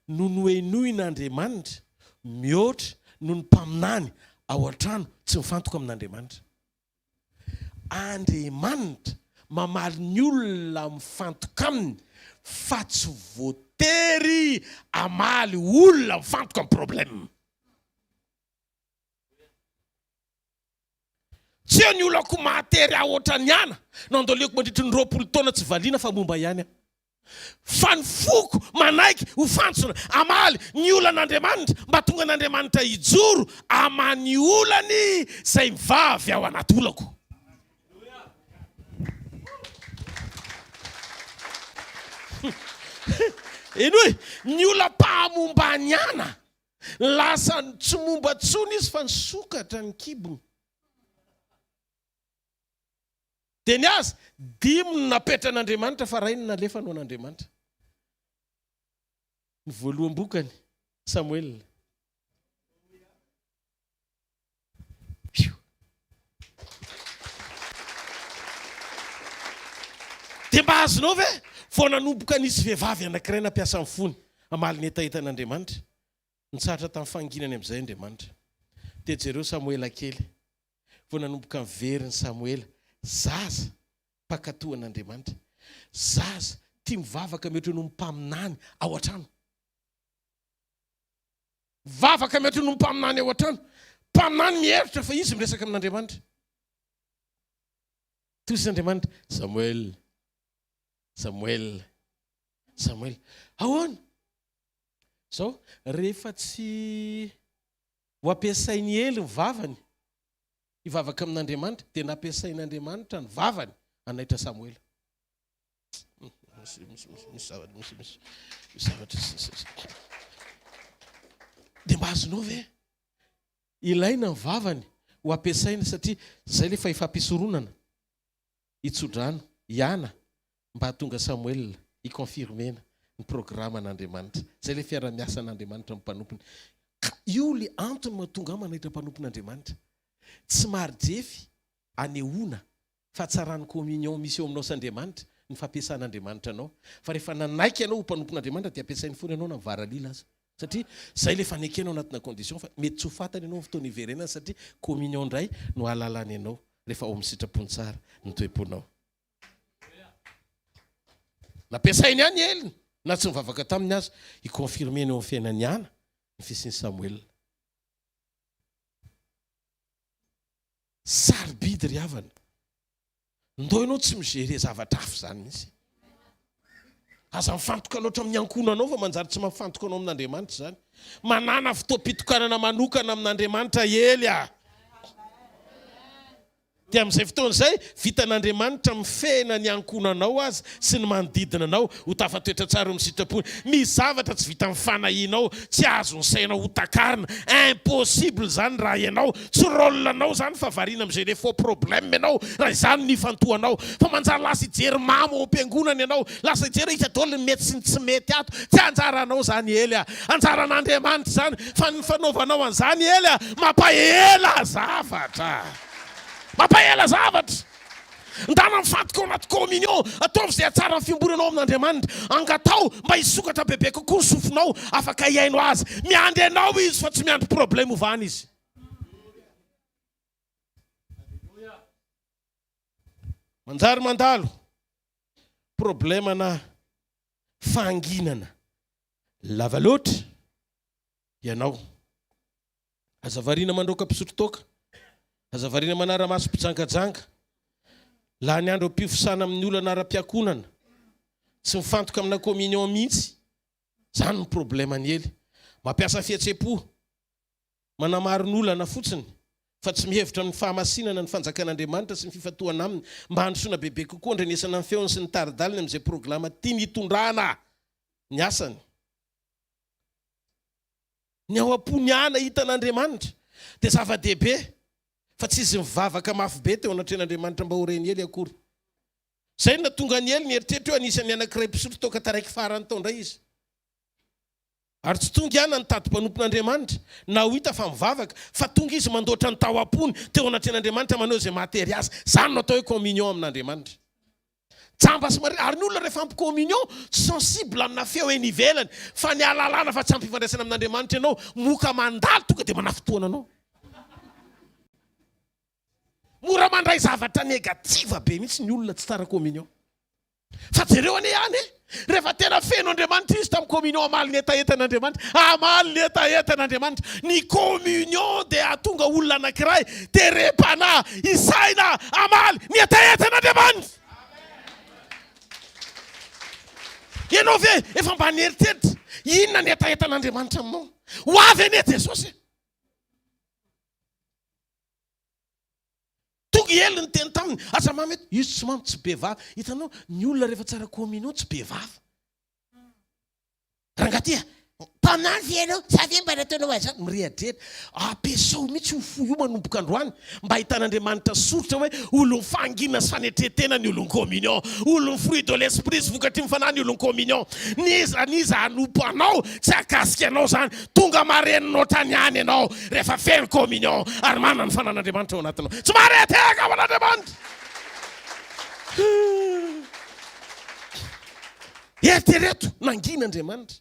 no nohenoin'Andriamanitra mihoatra noho ny mpaminany ao an-trano tsy mifantoka amin'Andriamanitra. Andriamanitra mamaly ny olona mifantoka aminy fa tsy voatery hamaly olona mifantoka amin'ny problème. Tsy eo ny olako mahatery ahy ohatran'ny ana no andoliako mandritry ny 20 taona tsy valiana fa momba ihany aho. Fa ny foko manaiky ho fantsona hamaly ny olan'Andriamanitra mba tonga an'Andriamanitra hijoro amany olany izay mivavy ao anaty olako. Henoy, ny olam-pahamomba ny ana Lasa tsy momba tsony izy fa nisokatra ny kibony. Dia ny azy, dimy no napetran'Andriamanitra fa ray no nalefany ho an'Andriamanitra. Ny voaloham-bokany, Samoela. Pio. Dia mba azonao ve? Vao nanomboka nisy vehivavy anankiray nampiasa ny fony hamaly ny hetahetan'Andriamanitra. Nitsahatra tamin'ny fahanginany amin'izay Andriamanitra. Dia jereo Samoela kely. Vao nanomboka niverina Samoela, zaza mpankatò an'Andriamanitra. Zaza tia mivavaka mihoatra noho ny mpaminany ao an-trano. Vavaka mihoatra noho ny mpaminany ao an-trano. Mpaminany mihevitra fa izy miresaka amin'Andriamanitra. Toy izay Andriamanitra, Samoela, Samoela, Samoela. Ahoana? Zao, rehefa tsy ho ampiasain'i Ely ny vavany hivavaka amin'Andriamanitra, dia nampiasain'Andriamanitra ny vavany hanaitra Samoela. Misy, misy, misy, misy zavatra, misy, misy, misy zavatra. Dia mba azonao ve? Ilaina ny vavany ho ampiasaina satria izay ilay fahefam-pisoronana hitsodrano hiana mba hahatonga Samoela hi-confirmer-na ny programan'Andriamanitra. Izay ilay fiara-miasan'Andriamanitra amin'ny mpanompony. Ka io ilay antony mahatonga ahy manaitra mpanompon'Andriamanitra. Tsy marijefy anehoana fa tsaran'ny communion misy eo aminao sy Andriamanitra ny fampiasan'Andriamanitra anao. Fa rehefa nanaiky ianao ho mpanompon'Andriamanitra dia ampiasainy foana ianao na mivaralila aza. Satria izay ilay fanekena ao anatina condition fa mety tsy ho fantany ianao amin'ny fotoana hiverenana satria communion indray no ahalalany anao rehefa ao amin'ny sitrapony tsara ny toe-ponao. Nampiasainy ihany i Ely na tsy nivavaka taminy aza hi-confirmer-ny eo amin'ny fiainan'i Ana ny fisian'i Samoela. Sarobidy ry havana. Ndao ianao tsy mi-gérer zavatra hafa izany mihitsy. Aza mifantoka loatra amin'ny ankohonanao fa manjary tsy mampifantoka anao amin'Andriamanitra izany. Manàna fotoam-pitokanana manokana amin'Andriamanitra Ely a! Dia amin'izay fotoana izay, vitan'Andriamanitra mifehina ny ankohonanao aza sy ny manodidina anao ho tafatoetra tsara eo amin'ny sitrapony. Misy zavatra tsy vitan'ny fanahianao, tsy azon'ny sainao ho takarina. Impossible izany raha ianao, tsy rôle-nao izany fa variana mi-gérer faux problème ianao raha izany no ifantohanao. Fa manjary lasa hijery mamo ao am-piangonana ianao, lasa hijery hoe iza daholo ny mety sy ny tsy mety ato. Tsy anjaranao izany Ely a! Anjaran'Andriamanitra izany fa ny fanaovanao an'izany ela mampahela zavatra. Mampahela zavatra. Ndana mifantoka ao anaty communion, ataovy izay hahatsara ny fiombonanao amin'Andriamanitra. Angataho mba hisokatra bebe kokoa ny sofinao afaka hihaino Azy. Miandry anao Izy fa tsy miandry problème hovahana Izy. Manjary mandalo problème na fahanginana. Lava loatra ianao. Aza variana mandroaka mpisotro toaka. Aza variana manara-maso mpijangajanga. Lany andro am-pifosana amin'ny olana ara-piankohonana. Tsy mifantoka amina communion mihitsy. Izany no problème-n'i Ely. Mampiasa fihetsem-po. Manamarin'olana fotsiny fa tsy mihevitra amin'ny fahamasinana ny fanjakan'Andriamanitra sy ny fifantohana aminy mba handrosoana bebe kokoa handrenesana ny feony sy ny tari-dalany amin'izay programa tiany hitondrana ny asany. Ny ao am-pony ihany hahita an'Andriamanitra dia zava-dehibe fa tsy izy nivavaka mafy be teo anatrehan'Andriamanitra mba ho ren'i Ely akory. Izay no nahatonga an'i Ely nieritreritra hoe anisan'ny anankiray mpisotro toaka taraiky farany tao indray izy. Ary tsy tonga ihany nitady mpanompon'Andriamanitra, na ho hita fa mivavaka, fa tonga izy mandoatra ny tao am-pony teo anatrehan'Andriamanitra maneho izay maha-tery azy. Izany no atao hoe communion amin'Andriamanitra. Jamba sy marina. Ary ny olona rehefa ampy communion, tsy sensible amina feo eny ivelany, fa ny ahalalana fa tsy ampy fifandraisana amin'Andriamanitra ianao, moka mandalo tonga dia manafintohana anao. Mora mandray zavatra negative be mihitsy ny olona tsy tsara communion. Fa jereo anie ihany e! Rehefa tena feno Andriamanitra izy tamin'ny communion hamaly ny hetahetan'Andriamanitra, hamaly ny hetahetan'Andriamanitra. Ny communion dia hahatonga olona anankiray terem-panahy hisaina hamaly ny hetahetan'Andriamanitra. Ianao ve efa mba nieritreritra inona ny hetahetan'Andriamanitra aminao? Ho avy anie Jesosy e! Tonga i Ely niteny taminy, Aza mamy eto. Izy tsy mamy, tsy be vava. Hitanao, ny olona rehefa tsara communion tsy be vava. Rangahy ty a! Mpaminany ve ianao? Za ve mba nataonao an'izany? Mirehadrehatra. Ampiasao mihitsy io fo io manomboka androany mba ahitan'Andriamanitra soritra hoe olon'ny fahanginana sy fanetren-tena ny olon'ny communion. Olon'ny fruit de l'esprit sy vokatry ny fanahy ny olon'ny communion. N'iza n'iza hanompo anao, tsy hahakasika anao izany. Tonga marenina ohatrany ihany ianao rehefa feno communion ary manana ny fanan'Andriamanitra ao anatinao. Tsy maharetehaka ao an'Andriamanitra. Eritrereto, nangina Andriamanitra.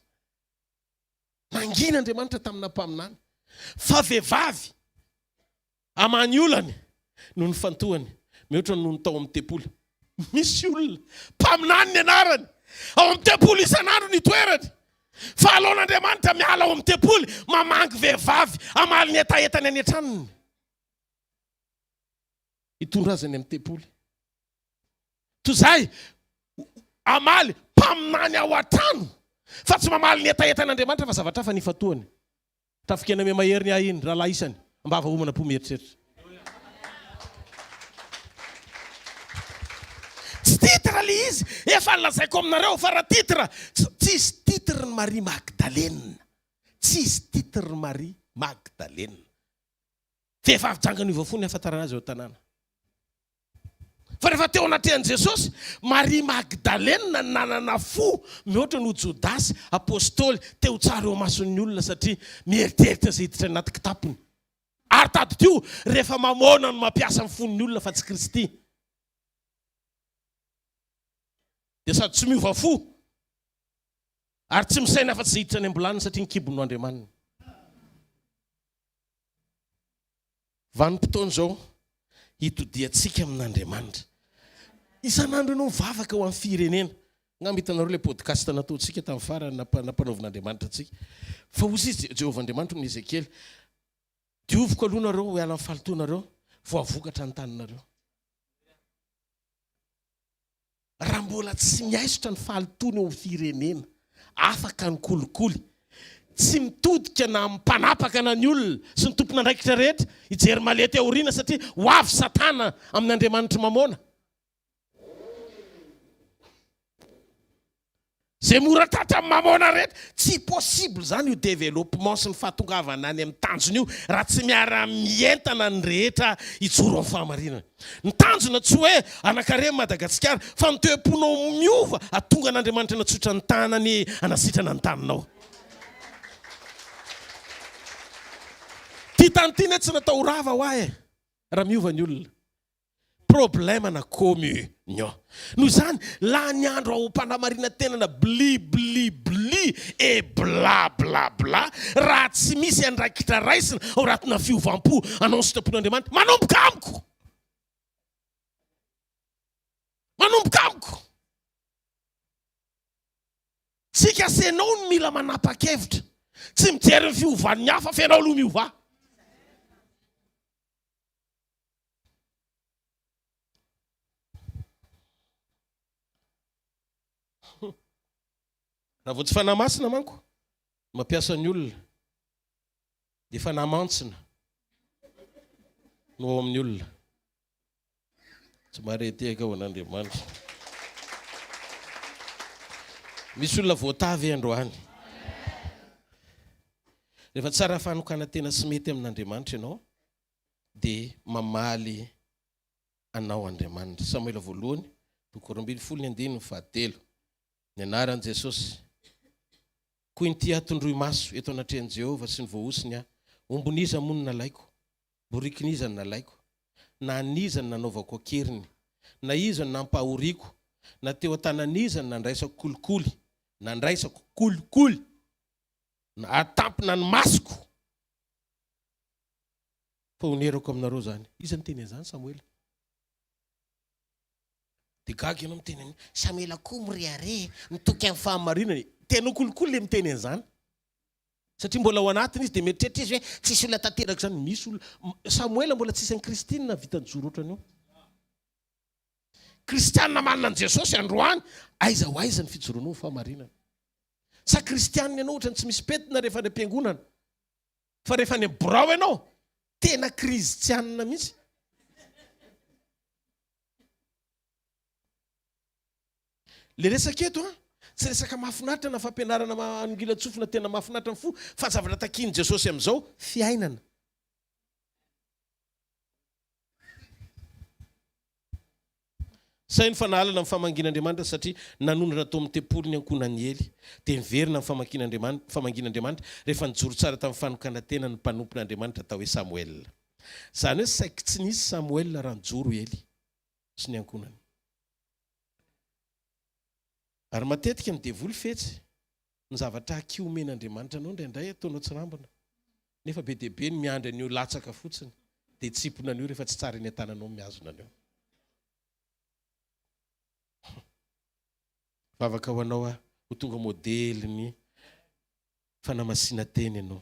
Nangina Andriamanitra tamina mpaminany. Fa vehivavy Amany olany no nifantohany, mihoatra noho ny tao amin'ny tempoly. Misy olona, mpaminany ny anarany, ao amin'ny tempoly isan'andro ny itoerany. Fa aleon'Andriamanitra miala ao amin'ny tempoly, mamangy vehivavy hamaly ny hetahetany any an-tranony. Hitondra azy any amin'ny tempoly. Toy izay, hamaly mpaminany ao an-trano, fa tsy mamaly ny hetahetan'Andriamanitra fa zavatra hafa ny ifantohany. Tafikena me mahery ny ahy iny rahalahy isany ambava homana po mieritreritra. Tsy titre le izy, efa nolazaiko aminareo fa raha titre, tsisy titre ny Marie Magdalena, tsisy titre ny Marie Magdalena. Vehivavy janga niova fo ny ahafantarana azy eo an-tanàna. Fa rehefa teo anatrehan'i Jesosy, Maria Magdalena no nanana fo mihoatra noho Jodasy, apostoly, te ho tsara eo imason'ny olona satria mieritreritra izay hiditra any anaty kitapony. Ary tadidio, rehefa mamôna no mampiasa ny fon'ny olona fa tsy Kristy. Dia sady tsy miova fo ary tsy misaina afa-tsy izay hiditra any am-bolaniny satria ny kibony no andriamaniny. Vanim-potoana izao hitodiantsika amin'Andriamanitra. Isan'andro ianao mivavaka ho an'ny firenena. Angamba hitanareo ilay podcast nataontsika tamin'ny farany nampanaovin'Andriamanitra antsika. Fa hoy izy, Jehovah Andriamanitro amin'i Ezekiela, Dioviko aloha nareo hiala amin'ny fahalotoanareo, vao havokatra ny taninareo. Raha mbola tsy miaisotra ny fahalotoana eo amin'ny firenena, afaka ny kolikoly. Tsy mitodika na amin'ny mpanapaka na ny olona sy ny tompon'andraikitra rehetra hijery malety aoriana satria ho avy Satana amin'ny andriamanitr'i Mamôna. Izay mora tratra amin'ny Mamôna rehetra. Tsy possible izany io développement sy ny fahatongavana any amin'ny tanjona io raha tsy miara-mientana ny rehetra hijoro amin'ny fahamarinana. Ny tanjona tsy hoe anankarena Madagasikara fa ny toe-ponao miova atonga an'Andriamanitra anatsotra ny tanany anasitrana ny taninao. Ty tany ty ne tsy natao ho rava hoa e! Raha miova ny olona. Problème na communion. Noho izany, lany andro ao am-panamarinantenana bli bli bli et bla bla bla raha tsy misy andraikitra raisina ao anatina fiovam-po hanao ny sitrapon'Andriamanitra. Manomboka amiko! Manomboka amiko! Tsika sy ianao no mila manapa-kevitra. Tsy mijery ny fiovan'ny hafa fa ianao aloha miovà. Raha vao tsy fanahy masina manko mampiasa ny olona dia fanahy mantsina no ao amin'ny olona. Tsy mahare tehaka ho an'Andriamanitra. Misy olona voatahy ve androany? Rehefa tsara fanokanan-tena sy mety amin'Andriamanitra ianao dia mamaly anao Andriamanitra. Samoela voalohany, toko 12 ny andininy fahatelo. Ny anaran'i Jesosy. Koa inty aho tondroy maso eto anatrehan'i Jehovah sy ny voahosony aho. Ombin'iza moa no nalaiko? Borikin'iza no nalaiko? Na an'iza no nanaovako an-keriny? Na iza no nampahoriako? Na teo an-tanan'iza no nandraisako kolikoly? Nandraisako kolikoly! Na hatampina ny masoko! Fa honerako aminareo izany. Iza niteny an'izany? Samoela. Dia gaga ianao miteny an'io. Samoela koa mirehareha, mitoky amin'ny fahamarinana. Tena ho kolikoly ilay miteny an'izany. Satria mbola ao anatiny izy dia mieritreritra izy hoe tsisy olona tanteraka izany. Misy olona. Samoela mbola tsisy an'i Kristy no nahavita nijoro ohatran'io. Kristianina manana an'i Jesosy androany, aiza ho aiza ny fijoroanao ho fahamarinana? Sa kristianina ianao ohatran'ny tsy misy pentina rehefa any am-piangonana? Fa rehefa any amin'ny birao ianao, tena kristianina mihitsy. Le resaka eto an, tsy resaka mahafinaritra na fampianarana manongilan-tsofina tena mahafinaritra ny fo, fa zavatra takian'i Jesosy amin'izao, fiainana. Sahy ny fanahalana ny famangian'Andriamanitra satria nanondrana tao amin'ny tempoly ny ankohonan'i Ely. Dia niverina ny famakian'Andriamanitra, famangian'Andriamanitra rehefa nijoro tsara tamin'ny fanokanan-tena ny mpanompon'Andriamanitra atao hoe Samoela. Izany hoe saiky tsy nisy Samoela raha nijoro i Ely sy ny ankohonany. Ary matetika ny devoly fetsy, ny zavatra aky omen'Andriamanitra anao indraindray ataonao tsirambina. Nefa be dia be ny miandry an'io latsaka fotsiny dia tsimpona an'io rehefa tsy tsara eny an-tananao ny mihazona an'io. Vavaka ho anao aho ho tonga modelin'ny fanamasinan-tena ianao.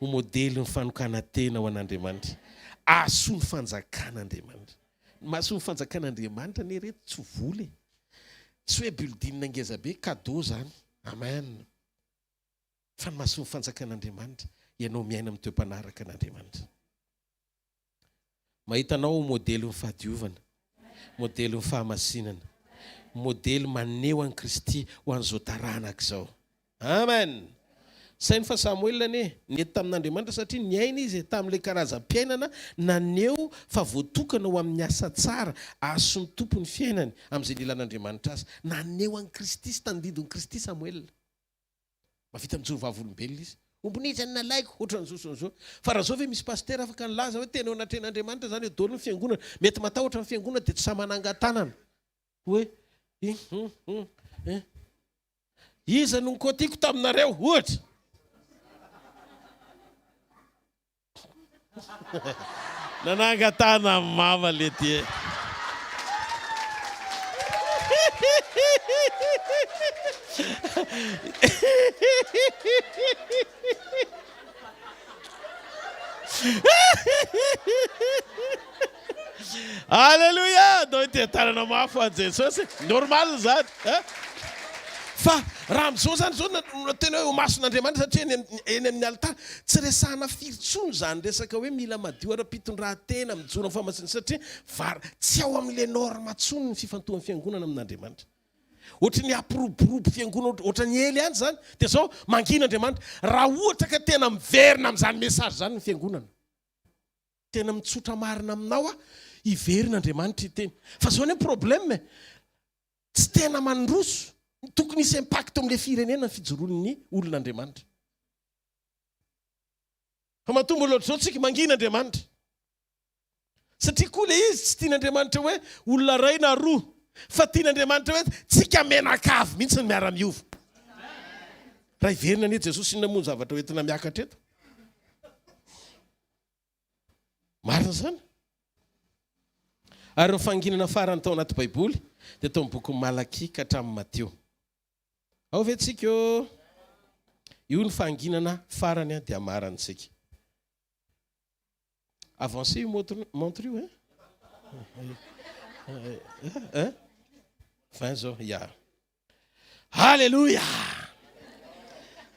Ho modelin'ny fanokanan-tena ho an'Andriamanitra. Ahasoa ny fanjakan'Andriamanitra. Ny mahasoa ny fanjakan'Andriamanitra anie reto tsy vola e. Tsy hoe building ngeza be, cadeau zany. Amen. Fa ny mahasoa ny fanjakan'Andriamanitra, ianao miaina amin'ny toe-panaraka an'Andriamanitra. Mahita anao ho modelin'ny fahadiovana, modelin'ny fahamasinana, modely maneho an'i Kristy ho an'izao taranaka izao. Amen! Saino fa Samoela anie nety tamin'Andriamanitra satria niaina izy tamin'ilay karazam-piainana naneho fa voatokana ho amin'ny asa tsara ahasoa ny Tompo ny fiainany amin'izay nilan'Andriamanitra azy. Naneho an'i Kristy sy tandindon'i Kristy Samoela. Mahavita mijoro vavolombelona izy. Ombin'iza no nalaiko? Ohatran'izao sy an'izao. Fa raha izao ve misy pasitera afaka nilaza hoe tena eo anatrehan'Andriamanitra izany eo daholo ny fiangonana. Mety matahotra ny fiangonana dia tsy sahy manangan-tanana hoe i hum hum eh. Iza no nikotiako taminareo? Ohatra. Nanangan-tanana ny mama le ty e. Alléluia! Ndao ity tanana mafy ho an'i Jesosy. Normal zany. Fa raha amin'izao izany izao no tena hoe eo imason'Andriamanitra satria eny eny amin'ny alitara, tsy resahana firy intsony izany resaka hoe mila madio ara-pitondran-tena, mijoro amin'ny fahamasinana satria var tsy ao amin'ilay norme intsony ny fifantohan'ny fiangonana amin'Andriamanitra. Ohatry ny hampiroborobo fiangonana ohatry ny ela ihany izany. Dia izao, mangina Andriamanitra. Raha ohatra ka tena miverina amin'izany message izany ny fiangonana. Tena mitsotra marina aminao aho, hiverina Andriamanitra hiteny. Fa izao anie ny problème e, tsy tena mandroso, tokony hisy impact eo amin'ilay firenena ny fijoroan'ny olon'Andriamanitra. Fa matoa mbola ohatr'izao tsika, mangina Andriamanitra. Satria koa ilay izy tsy tian'Andriamanitra hoe olona iray na roa, fa tian'Andriamanitra hoe tsika mianakavy mihitsy no miara-miova. Raha hiverina anie Jesosy inona moa ny zavatra ho entina miakatra eto? Marina izany? Ary ny fahanginana farany tao anaty Baiboly dia tao amin'ny bokin'i Malakia ka hatramin'i Matio. Ao ve tsika ô? Io ny fahanginana farany dia amarantsika. Avancez io montre io hein? Hein? 20 zao, ya. Alléluia!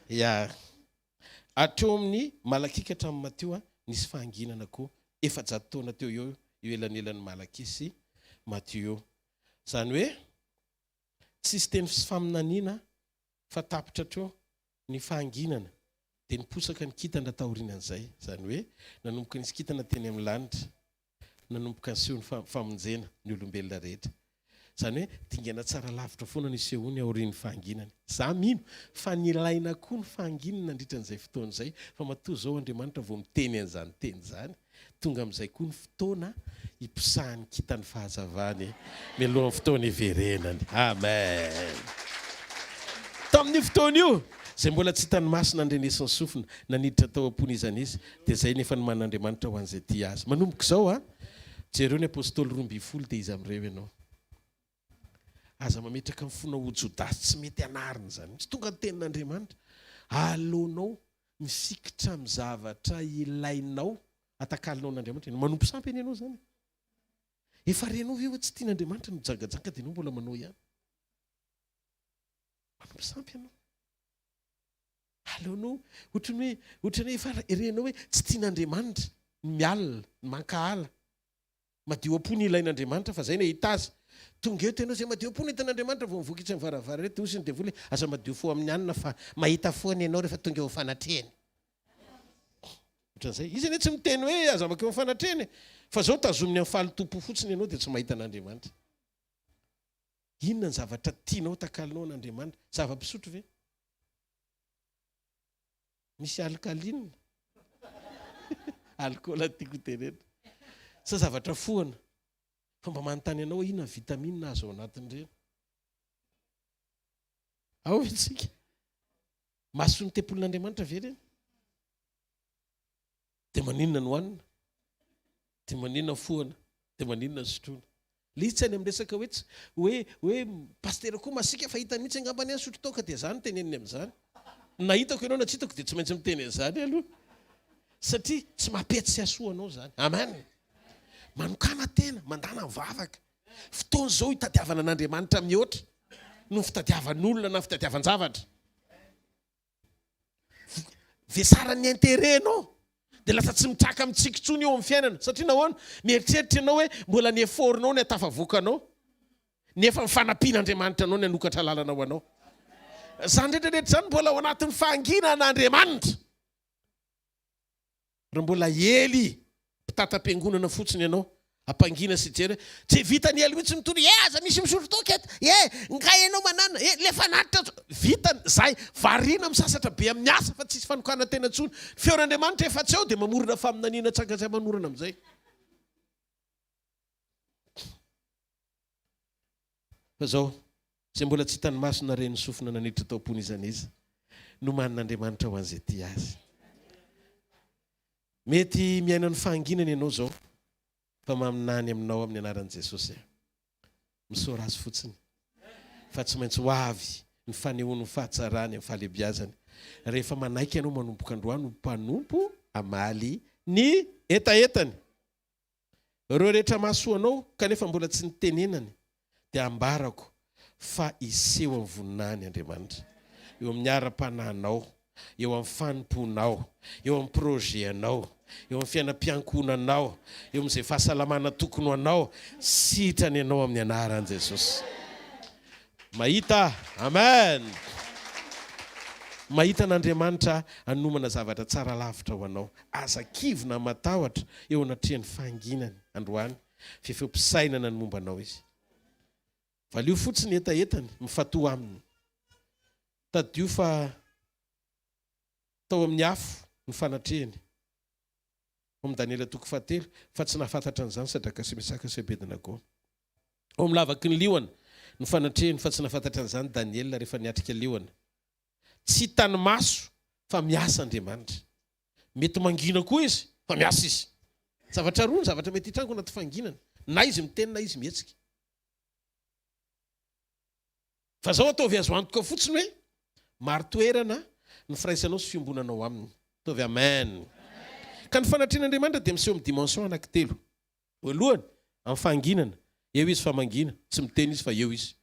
Ya. Hatreo amin'ny Malakia ka hatramin'ny Matio nisy fahanginana koa. 400 taona teo eo io elanelan'ny Malakia sy Matio io. Izany hoe tsisy teny sy faminaniana fa tapitra hatreo ny fahanginana dia niposaka ny kintana taorianan'izay. Izany hoe nanomboka nisy kintana teny amin'ny lanitra. Nanomboka niseho ny famonjena ny olombelona rehetra. Izany hoe dingana tsara lavitra foana no isehoany aorian'ny fahanginany. Za mino fa nilaina koa ny fahanginana nandritra an'izay fotoana izay fa matoa izao Andriamanitra vao miteny an'izany teny izany, tonga amin'izay koa ny fotoana hiposahan'ny kintan'ny fahazavany mialohan'ny fotoana hiverenany. Amen! Tamin'io fotoana io, izay mbola tsy hitan'ny maso na ndrenesin'ny sofina, na niditra tao am-pon'iza n'iza, dia izay nefa nomanin'Andriamanitra ho an'izay tia Azy. Manomboka izao an! Jereo ny Apostoly 12 dia iza amin'ireo ianao? Aza mametraka ny fonao ho Jodasy tsy mety anarina izany mihitsy. Tonga ny tenin'Andriamanitra. Aleonao mifikitra amin'ny zavatra ilainao atakalonao an'Andriamanitra ianao. Manompo sampy anie ianao izany e. Efa renao ve hoe tsy tian'Andriamanitra ny mijangajanga dia ianao mbola manao ihany? Manompo sampy ianao. Aleonao ohatran'ny hoe ohatran'ny hoe efa renao hoe tsy tian'Andriamanitra ny mialona, ny mankahala. Madio am-po ny ilain'Andriamanitra fa zay ny ahita azy. Tonga eto ianao zay madio am-po ny hitan'Andriamanitra vao mivoaka etsy amin'ny varavarana eto hozy ny devoly hoe aza madio fo amin'ny anona fa mahita foana ianao rehefa tonga eo amin'ny fanatrehany. Ohatran'izay. Izy anie tsy miteny hoe aza mankeo amin'ny fanatrehany e. Fa zao tazominy amin'ny fahalotoam-po fotsiny ianao dia tsy mahita an'Andriamanitra. Inona ny zavatra tianao takalonao an'Andriamanitra? Zava-pisotro ve? Misy alkaline? Alcool tiako tenena. Sa zavatra fohana? Fa mba manontany anao inona ny vitamine azo ao anatin'ireny? Ao ve tsika? Mahasoa ny tempolin'Andriamanitra ve ireny? Dia maninona no hanina? Dia maninona fohana? Dia maninona no sotroina? Ilay izy tsy any amin'ny resaka hoe tsy hoe hoe pasitera koa masiaka fa hitany mihitsy angamba anie nisotro toaka dia za no teneniny amin'izany. Na hitako ianao na tsy hitako dia tsy maintsy miteny an'izany aloha. Satria tsy mampety sy hahasoa anao izany. Amen. Manokàna tena, mandàna mivavaka. Fotoana izao hitadiavana an'Andriamanitra mihoatra noho ny fitadiavan'olona na fitadiavan-javatra. Vesaran'ny intérêt enao dia lasa tsy mitraka mitsiky intsony eo amin'ny fiainana satria nahoana? Mieritreritra ianao hoe mbola ny effort-nao ny hatafavoaka anao nefa ny fanampian'Andriamanitra anao ny hanokatra lalana ho anao. Izany rehetra rehetra izany mbola ao anatin'ny fahanginan'Andriamanitra. Raha mbola Ely mpitatam-piangonana fotsiny ianao, ampangina sy hijery hoe, tsy vitan'i Ely mihitsy mitory, eh aza misy misotro toaka eto, eh nga ianao manana, eh le fanatitra aza, vitany zay, variana misasatra be amin'ny asa fa tsisy fanokanan-tena intsony, ny feon'Andriamanitra efa tsy ao dia mamorona faminaniana tsanga tsy aman'orana amin'izay. Fa izao, izay mbola tsy hitan'ny maso na ren'ny sofina naniditra tao am-pon'iza n'iza, nomanin'Andriamanitra ho an'izay tia Azy. Mety miaina ny fahanginana ianao izao, fa maminany aminao amin'ny anaran'i Jesosy aho. Misaora Azy fotsiny, fa tsy maintsy ho avy ny fanehoany ny fahatsarany amin'ny fahalehibiazany, rehefa manaiky ianao manomboka androany ho mpanompo hamaly ny hetahetany. Ireo rehetra mahasoa anao kanefa mbola tsy nitenenany dia ambarako fa hiseho amin'ny voninahiny Andriamanitra eo amin'ny ara-panahinao, eo amin'ny fanompoanao, eo amin'ny projet-nao, eo amin'ny fiainam-piankohonanao, eo amin'izay fahasalamana tokony ho anao, sitrana ianao amin'ny anaran'i Jesosy. Mahita, amen! Mahita an'Andriamanitra hanomana zavatra tsara lavitra ho anao. Aza kivy na matahotra eo anatrehan'ny fahanginany androany, fefeom-pisainana ny momba anao izy. Valio fotsiny ny hetahetany, mifatoha aminy. Tadidio fa tao amin'ny afo ny fanatrehany, ao amin'ny Daniela toko fahatelo, fa tsy nahafantatra an'izany Sadraka sy Mesaka sy Abednego. Ao amin'ny lavaky ny liona ny fanatrehany, fa tsy nahafantatra an'izany Daniela rehefa niatrika liona. Tsy hitan'ny maso fa miasa Andriamanitra. Mety mangina koa izy fa miasa izy. Zavatra roa ny zavatra mety hitranga ao anaty fahanginana, na izy miteny na izy mihetsika. Fa zao ataovy azo antoka fotsiny hoe marin-toerana ny firaisanao sy fiombonanao aminy. Ataovy amen. Ka ny fanatrehan'Andriamanitra dia miseho amin'ny dimension anankitelo. Voalohany, amin'ny fahanginana. Eo izy fa mangina, tsy miteny izy fa eo izy.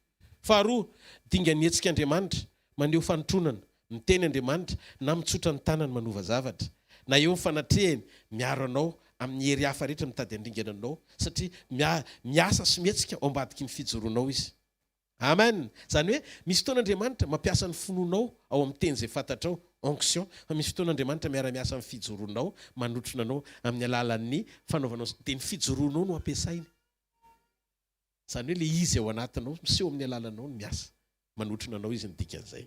Faharoa, dingan'ny hetsik'Andriamanitra, maneho fanotronana, miteny Andriamanitra na mitsotra ny tanany manova zavatra, na eo ny fanatrehany miaro anao amin'ny hery hafa rehetra mitady handringana anao satria miasa sy mihetsika ao ambadiky ny fijoroanao izy. Amen! Izany hoe misy fotoana Andriamanitra mampiasa ny finoanao ao amin'ny teny izay fantatrao, onction, fa misy fotoana Andriamanitra miara-miasa amin'ny fijoroanao, manotrona anao amin'ny alalan'ny fanaovanao, dia ny fijoroanao no ampiasainy. Izany hoe ilay izy ao anatinao, miseho amin'ny alalanao no miasa. Manotrona anao izy ny dikan'izay.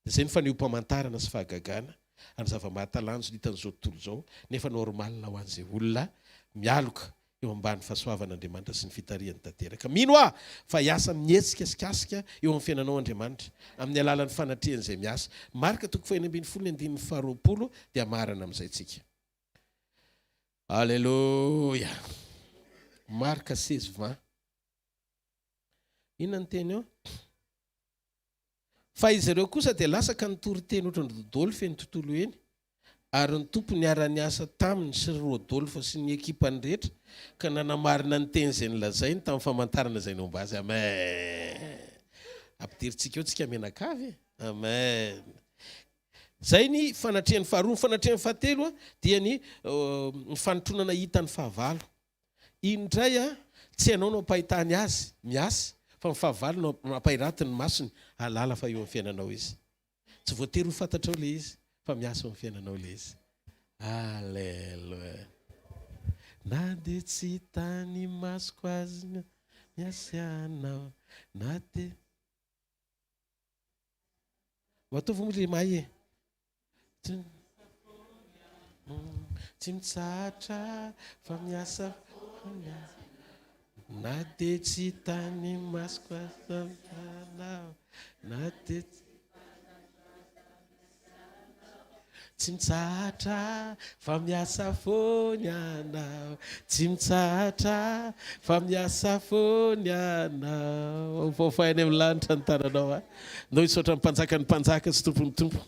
Dia izay ny fanehoam-pamantarana sy fahagagana ary zava-mahatalanjona hitan'izao tontolo izao nefa normal ho an'izay olona mialoka eo ambany fahasoavan'Andriamanitra sy ny fitarihany tanteraka. Mino aho fa hiasa mihetsika sy kasika eo amin'ny fiainanao Andriamanitra amin'ny alalan'ny fanatrehany izay miasa. Marka toko faha-16 ny andininy faha-20 dia hamarana amin'izay tsika. Aleloia! Marka 16 20. Inona ny teny eo? Fa izy ireo kosa dia lasa ka nitory teny ohatran-dRodolphe eny tontolo eny, ary ny Tompo niara-niasa taminy sy ry Rodolphe sy ny ekipany rehetra ka nanamarina ny teny izay nolazainy tamin'ny famantarana izay nomba azy. Amen! Ampidirintsika eo tsika mianakavy e! Amen! Izay ny fanatrehany faharoa. Ny fanatrehany fahatelo dia ny fanotronana hitan'ny fahavalo. Iny indray an, tsy ianao no ampahitany azy miasa fa ny fahavalo no ampahiraty ny masony hahalala fa eo amin'ny fiainanao izy. Tsy voatery ho fantatrao ilay izy fa miasa eo amin'ny fiainanao ilay izy. Alléluia. Na dia tsy hitan'ny masoko azy miasa ianao na dia. Mba ataovy moa ilay mahay e. Tsy mitsahatra fa miasa foana Na dia tsy hitan'ny masoko aza anao Na dia Tsy mitsahatra fa miasa foana ianao Tsy mitsahatra fa miasa foana ianao Mifaofa any amin'ny lanitra ny tananao a. Ndao hisaotra ny Mpanjakan'ny mpanjaka sy Tompon'ny tompo.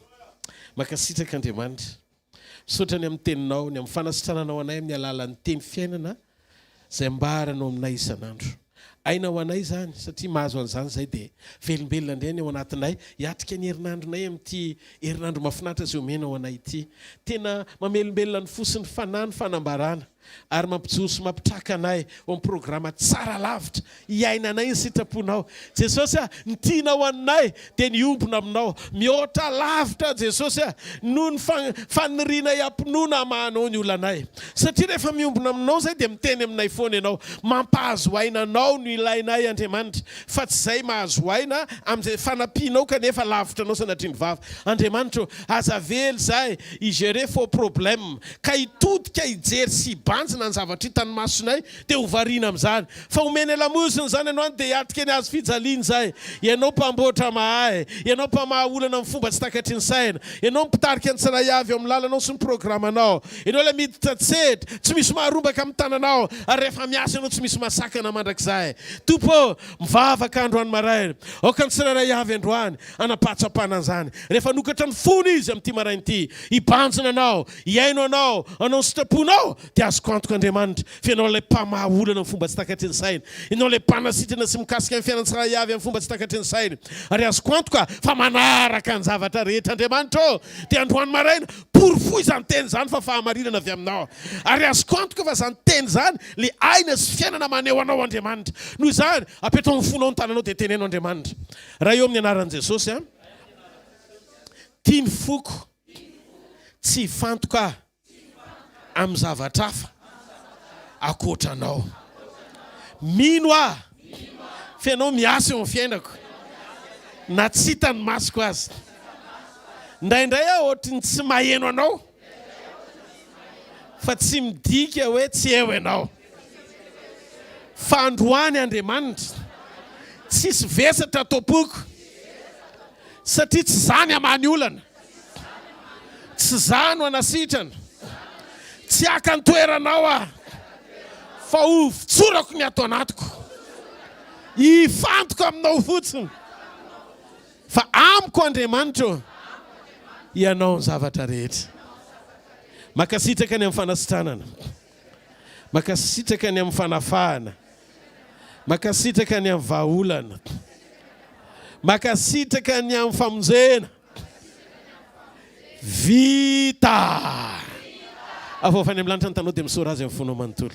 Mankasitraka Andriamanitra. Misaotra ny amin'ny teninao, ny amin'ny fanasitrananao anay amin'ny alalan'ny teny fiainana izay ambaranao aminay isan'andro. Aina ho anay izany, satria mahazo an'izany izahay dia velombelona indray ny ao anatinay hiatrika ny herinandronay amin'ity herinandro mahafinaritra izay omenao anay ity. Tena mamelombelona ny fo sy ny fanahy ny fanambarana ary mampijoro sy mampitraka anay ho amin'ny programa tsara lavitra hiainanay ny sitraponao. Jesosy a, ny tianao anay dia ny hiombona aminao. Mihoatra lavitra Jesosy a, noho ny fanirianay am-pinoana hamahanao ny olanay. Satria rehefa miombona aminao izay dia miteny aminay foana ianao. Mampahazo aina anao no ilainay Andriamanitra, fa tsy izay mahazo aina amin'izay fanampianao kanefa lavitra anao sanatria ny vava. Andriamanitra ô, aza avela izahay hi-gerer faux problème ka hitodika hijery sy hibanjina ny zavatra hitan'ny masonay dia ho variana amin'izany. Fa omeny lamosina izany ianao any dia hiatrika ny hazo fijaliana izay. Ianao mpamboatra mahay, ianao mpamaha olana amin'ny fomba tsy takatry ny saina, ianao mpitarika ny tsiray avy eo amin'ny lalanao sy ny programanao. Ianao ilay miditra an-tsehatra, tsy misy maharombaka amin'ny tananao, ary rehefa miasa ianao tsy misy mahasakana mandrakizay. Tompo ô, mivavaka androany maraina. Aoka ny tsirairay avy androany hanam-pahatsapana an'izany. Rehefa hanokatra ny fony izy amin'ity maraina ity, hibanjina Anao, hihaino Anao, hanao ny sitraponao, dia azoko. Azoko antoka Andriamanitra fa Ianao ilay mpamaha olana amin'ny fomba tsy takatry ny saina. Ianao ilay mpanasitrana sy mikasika ny fiainan'ny tsirairay avy amin'ny fomba tsy takatry ny saina. Ary azoko antoka fa manaraka ny zavatra rehetra Andriamanitra ô! Dia androany maraina, porofoy izany teny izany fa fahamarinana avy Aminao. Ary azoko antoka fa izany teny izany ilay aina sy fiainana maneho Anao Andriamanitra. Noho izany, apetraho amin'ny fonao ny tananao dia teneno Andriamanitra. Ray ô amin'ny anaran'i Jesosy a! Tia ny foko tsy hifantoka aho amin'ny zavatra hafa ankoatra anao. Mino aho fa ianao miasa eo amin'ny fiainako na tsy hitan'ny masoko aza. Indraindray aho ohatry ny tsy maheno anao fa tsy midika hoe tsy eo ianao. Fa androany Andriamanitra, tsisy vesatra ato am-poko satria tsy za ny hamaha ny olana. Tsy za no hanasitrana. Tsy haka ny toeranao aho fa hovotsorako ny ato anatiko. Hifantoka aminao fotsiny fa amiko Andriamanitra ô, Ianao ny zavatra rehetra. Mankasitraka ny amin'ny fanasitranana. Mankasitraka ny amin'ny fanafahana. Mankasitraka ny amin'ny vahaolana. Mankasitraka ny amin'ny famonjena. Vita! Avoaka avy any amin'ny lanitra ny tanao dia misaora Azy amin'ny fonao manontolo.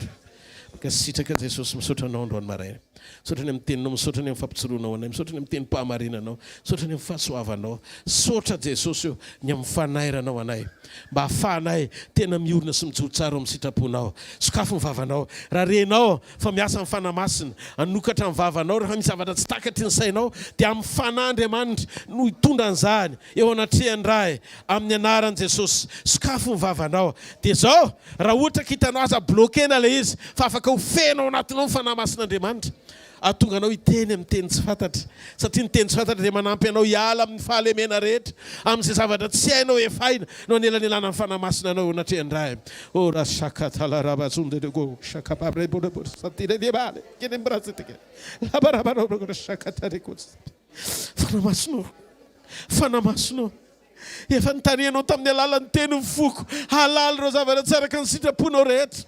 Mankasitraka Jesosy, misaotra Anao androany maraina. Misaotra ny amin'ny teninao, misaotra ny amin'ny fampijoroanao anay, misaotra ny amin'ny tenim-pahamarinanao, misaotra ny amin'ny fahasoavanao. Misaotra Jesosy o, ny amin'ny fanairanao anay, mba hahafahanay tena miorina sy mijoro tsara ao amin'ny sitraponao. Sokafy ny vavanao, raha renao fa miasa ny Fanahy Masina, hanokatra ny vavanao rehefa misy zavatra tsy takatry ny sainao, dia amin'ny Fanahy Andriamanitra no hitondra an'izany eo anatrehan'ny Ray, amin'ny anaran'i Jesosy. Sokafy ny vavanao. Dia izao, raha ohatra ka hitanao, aza bloquer-na ilay izy, fa afaka ho feno ao anatinao ny Fanahy Masin'Andriamanitra. Hahatonga anao hiteny amin'ny teny tsy fantatra, satria ny teny tsy fantatra dia manampy anao hiala amin'ny fahalemena rehetra, amin'izay zavatra tsy hainao efaina no anelanelanan'ny Fanahy Masina anao eo anatrehan'ny Ray. Oh, rasakatalarabatsonderego, shakabarebodebosatiredebale, kenembratsitike, labarabarobroshakatareko. Fanahy Masina ô, Fanahy Masina ô, Efa nitarihanao tamin'ny alalan'ny teny ny foko hahalala ireo zavatra tsy araka ny sitraponao rehetra.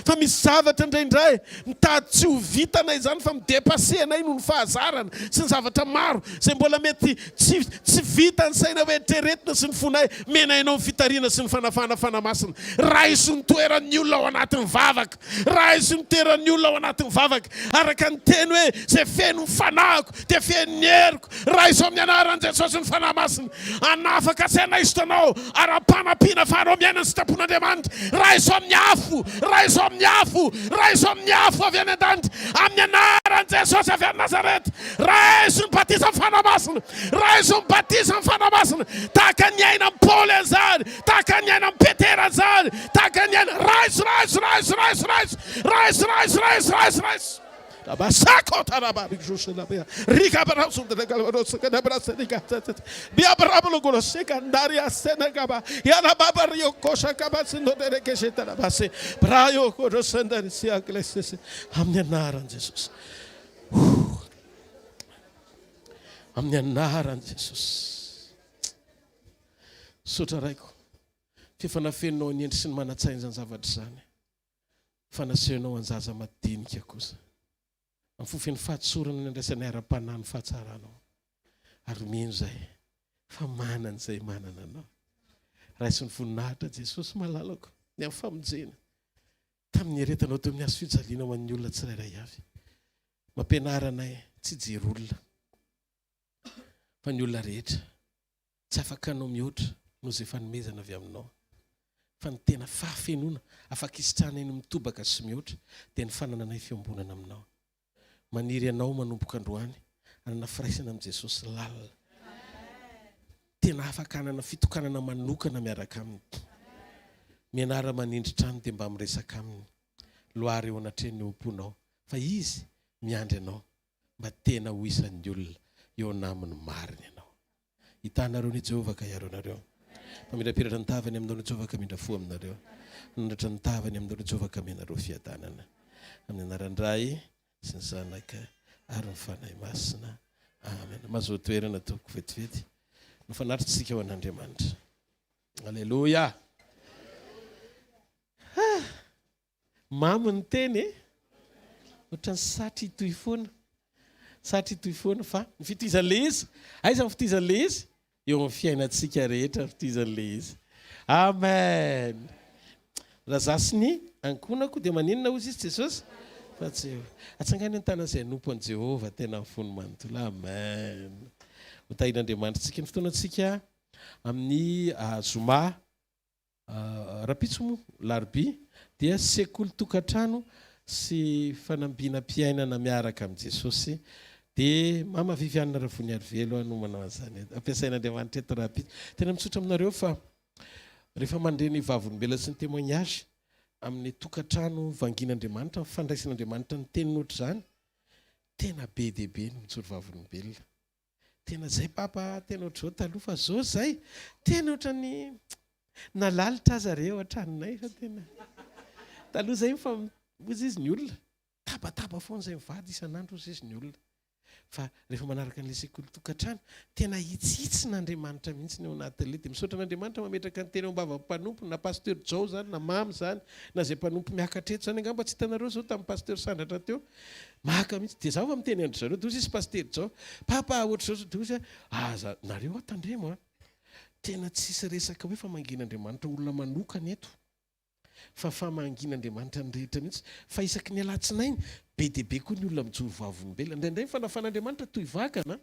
Fa misy zavatra indraindray mitady tsy ho vitanay izany fa mi-depasser anay noho ny fahazarana sy ny zavatra maro izay mbola mety tsy tsy vitan'ny saina ho eritreretina sy ny fonay. Mena enao ny fitarihana sy ny fanafahana Fanahy Masina. Raiso ny toeran'ny olona ao anatin'ny vavaka. Raiso ny toeran'ny olona ao anatin'ny vavaka. Araka ny teny hoe izay feno ny fanahiko dia feno ny heriko. Raiso amin'ny anaran'i Jesosy ny Fanahy Masina hanafaka sy hanaisotra anao ara-panampiana fa anao miaina ny sitrapon'Andriamanitra. Raiso amin'ny afo, raiso amin'ny afo, raiso amin'ny afo avy any an-danitra, amin'ny anaran'i Jesosy avy any Nazareta. Raiso ny batisan'ny Fanahy Masina, raiso ny batisan'ny Fanahy Masina, tahaka ny niainan'i Paoly an'izany, tahaka ny niainan'i Petera an'izany, tahaka ny niaina. Raiso, raiso, raiso, raiso, raiso, raiso, raiso, raiso, raiso, raiso. Amin'ny anaran'i Jesosy. Amin'ny anaran'i Jesosy. Misaotra Raiko f'efa nafeninao ny endry sy ny manan-tsaina izany zavatra izany. Fa nasehonao an-jaza madinika kosa. Amin'ny fo feno fahatsorana ny andraisanay ara-panahy ny fahatsaranao. Ary mino izahay fa manana izay manana anao. Raiso ny voninahitra Jesosy malalako ny amin'ny famonjena tamin'ny niaretanao teo amin'ny hazo fijaliana ho an'ny olona tsirairay avy. Mampianara anay tsy hijery olona fa ny olona rehetra. Tsy afaka hanao mihoatra noho izay fanomezana avy aminao. Fa ny tena fahafenoana afaka hisitrahanay ny mitobaka sy mihoatra dia ny fanananay fiombonana aminao. Maniry anao manomboka androany hanana firaisana amin'i Jesosy lalina. Tena afaka hanana fitokanana manokana miaraka Aminy. Mianara manindry trano dia mba miresaka Aminy. Loary eo anatrehany ny oam-ponao fa Izy miandry anao mba tena ho isan'ny olona eo anaminy marina ianao. Hitanareo ny Jehovah ka hiaro anareo. Mamirapiratra ny tavany aminareo ny Jehovah ka hamindra fo aminareo. Hanandratra ny tavany aminareo ny Jehovah ka hamenareo fiadanana. Amin'ny anaran'ny Ray sy ny Zanaka ary ny Fanahy Masina. Amen. Mazoa toerana tompoko vetivety. No fanatitsika ho an'Andriamanitra. Aleloia. Ah. Mamy ny teny e! Ohatran'ny satry hitohy foana. Satry hitohy foana fa ny fitohizan'ilay izy, aiza ny fitohizan'ilay izy? Eo amin'ny fiainantsika rehetra ny fitohizan'ilay izy. Amen! Raha za sy ny ankohonako dia maninona hozy izy Jesosy? Fa tsy atsangano ny tanana izay hanompo an'i Jehovah tena amin'ny fony manontolo. Amen! Ho tahin'Andriamanitra tsika ny fotoanantsika amin'ny zoma Rahampitso moa, larobia, dia sekoly tokantrano sy fanambinam-piainana miaraka amin'i Jesosy. Dia Mama Viviane Ravoniarivelo no manao an'izany. Ampiasain'Andriamanitra eto rahampitso. Tena mitsotra aminareo fa rehefa mandre ny vavolombelona sy ny témoignage amin'ny tokantrano vangin'Andriamanitra, ny fandraisan'Andriamanitra ny teniny ohatr'izany, tena be dia be ny mijoro vavolombelona. Tena zay papa a, tena ohatr'izao taloha fa zao zay, tena ohatran'ny nalalitra aza re ao an-tranonay fa tena taloha zay mifa hozy izy ny olona, tabataba foana zay mivady isan'andro hozy izy ny olona, fa rehefa manaraka an'ilay sekoly tokantrano, tena hitsihitsin'Andriamanitra mihitsy ny ao anatin'ilay, dia misaotra an'Andriamanitra mametraka ny teny ao am-bavan'ny mpanompo, na pasteur Jao zany, na Mamy zany, na zay mpanompo miakatra eto zany, angamba tsy hitanareo zao tamin'ny pasteur Sandratra teo, Maka mihitsy. Dia zaho va miteny an-dry zareo, dia hozy izy Pasitera Jao, Papa ohatr'izao izao, dia hozy aho, aza, nareo aho tandremo an! Tena tsisy resaka hoe famangian'Andriamanitra olona manokana eto, fa famangian'Andriamanitra ny rehetra mihitsy, fa isaky ny alatsinainy, be dia be koa ny olona mijoro vavolombelona. Indraindray ny fanafan'Andriamanitra toy vakana an!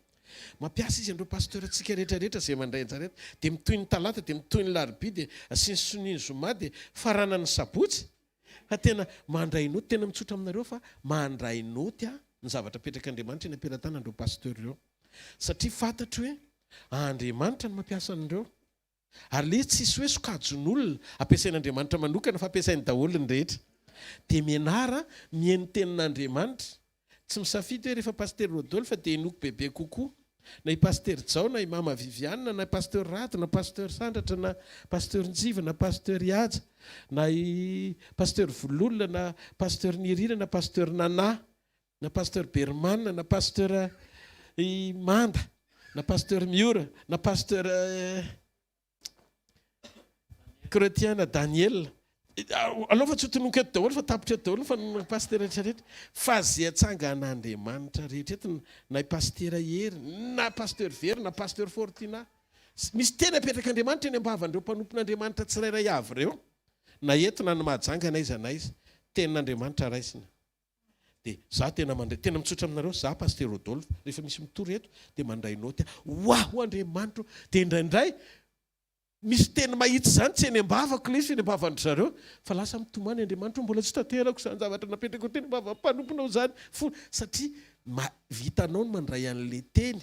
Mampiasa izy an'ireo pasteur-ntsika rehetra rehetra izay mandray anjara eto, dia mitohy ny talata, dia mitohy ny larobia, dia asiany sonia ny zoma, dia faranan'ny sabotsy. Fa tena mandray note, tena mitsotra aminareo fa mandray note aho ny zavatra apetrak'Andriamanitra eny am-pelatanan'ireo pasteur ireo. Satria fantatro hoe Andriamanitra no mampiasa an'ireo. Ary ilay izy tsisy hoe sokajin'olona ampiasain'Andriamanitra manokana fa ampiasainy daholo ny rehetra. Dia mianara mihaino tenin'Andriamanitra. Tsy misafidy hoe rehefa Pasitera Rodolphe dia henoiko bebe kokoa, na i Pasitera Jao na i Mama Viviane na i Pasteur Rado na Pasteur Sandratra na Pasteur Njiva na Pasteur Ihaja na i Pasteur Vololona na Pasteur Nirina na Pasteur Nana na Pasteur Berman na Pasteur i Manda na Pasteur Miora na Pasteur Chretien na Daniel. Aleo fa tsy ho tononiko eto daholo fa tapitra eto daholo ny fanononana pasitera rehetra rehetra. Fa ze atsangan'Andriamanitra rehetra eto na i pasitera Hery na pasteur Very na pasteur Fortunat. Misy teny apetrak'Andriamanitra eny am-bavan'ireo mpanompon'Andriamanitra tsirairay avy ireo. Na eto na any Mahajanga na aiza na aiza. Tenin'Andriamanitra raisina. Dia za tena mandray, tena mitsotra aminareo, za Pasteur Rodolphe, rehefa misy mitory eto dia mandray note aho, waouh Andriamanitra o! Dia indraindray misy teny mahitsy izany tsy eny am-bavako ilay izy fa eny am-bavan-dry zareo, fa lasa mitomany Andriamanitra o, mbola tsy tanterako izany zavatra napetrako teny am-bavan'ny mpanomponao izany fony, satria ma- vitanao ny mandray an'ilay teny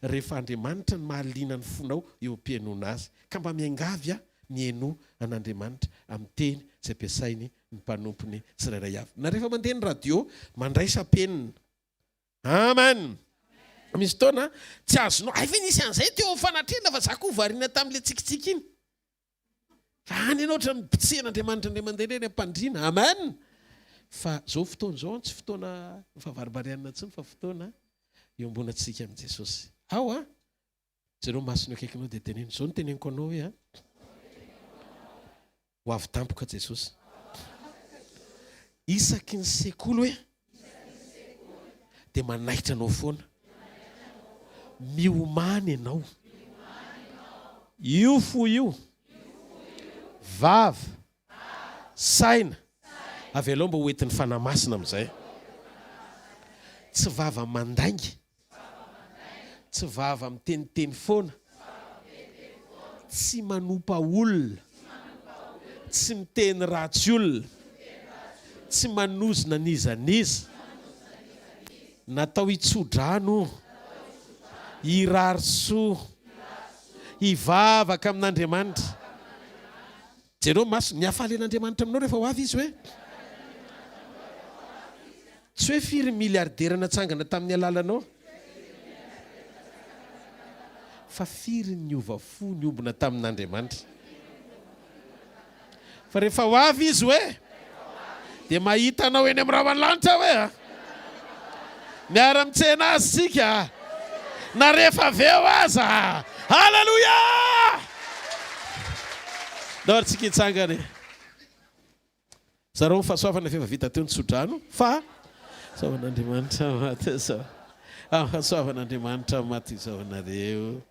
rehefa Andriamanitra no mahaliana ny fonao eo am-pihainoana Azy. Ka mba miangavy aho, mihainoa an'Andriamanitra amin'ny teny izay ampiasainy ny mpanompony tsirairay avy. Na rehefa mandeha ny radio, mandraisa penina. Amen! Misy fotoana tsy azonao, hay ve nisy an'izay teo amin'ny fanatrehana fa za koa variana tamin'ilay tsikitsiky iny. Fa any ianao ohatran'ny mibitsehan'Andriamanitra indray mandeha indray any am-pandriana. Amen! Fa izao fotoana izao tsy fotoana favaribarianina intsony fa fotoana iombonantsika amin'i Jesosy. Ao an! Jereo masony eo akaikinao dia teneno, izao no teneniko anao hoe an! Ho avy tampoka Jesosy. Isaky ny sekoly hoe dia manaitra anao foana. Miomàna ianao. Io fo io, vava, saina, avelao mba ho entin'ny Fanahy Masina amin'izay. Tsy vava mandainga. Tsy vava miteniteny foana. Tsy manompa olona. Tsy miteny ratsy olona. Tsy manozona n'iza n'iza. Natao hitso-drano. Hirary soa. Hivavaka amin'Andriamanitra. Jereo maso, ny hafalian'Andriamanitra aminao rehefa ho avy Izy hoe, Tsy hoe firy ny milliardera natsangana tamin'ny alalanao, fa firy ny niova fo niombona tamin'Andriamanitra. Fa rehefa ho avy Izy hoe, dia mahita anao eny amin'ny rahona lanitra hoe a! Miara-mitsena Azy isika na rehefa avy eo aza. Haleloia! Ndao ary tsika hitsangana e. Zareo ny fahasoavana fa efa vita teo ny tsodrano fa fahasoavan'Andriamanitra maty izao. Fahasoavan'Andriamanitra maty izao anareo.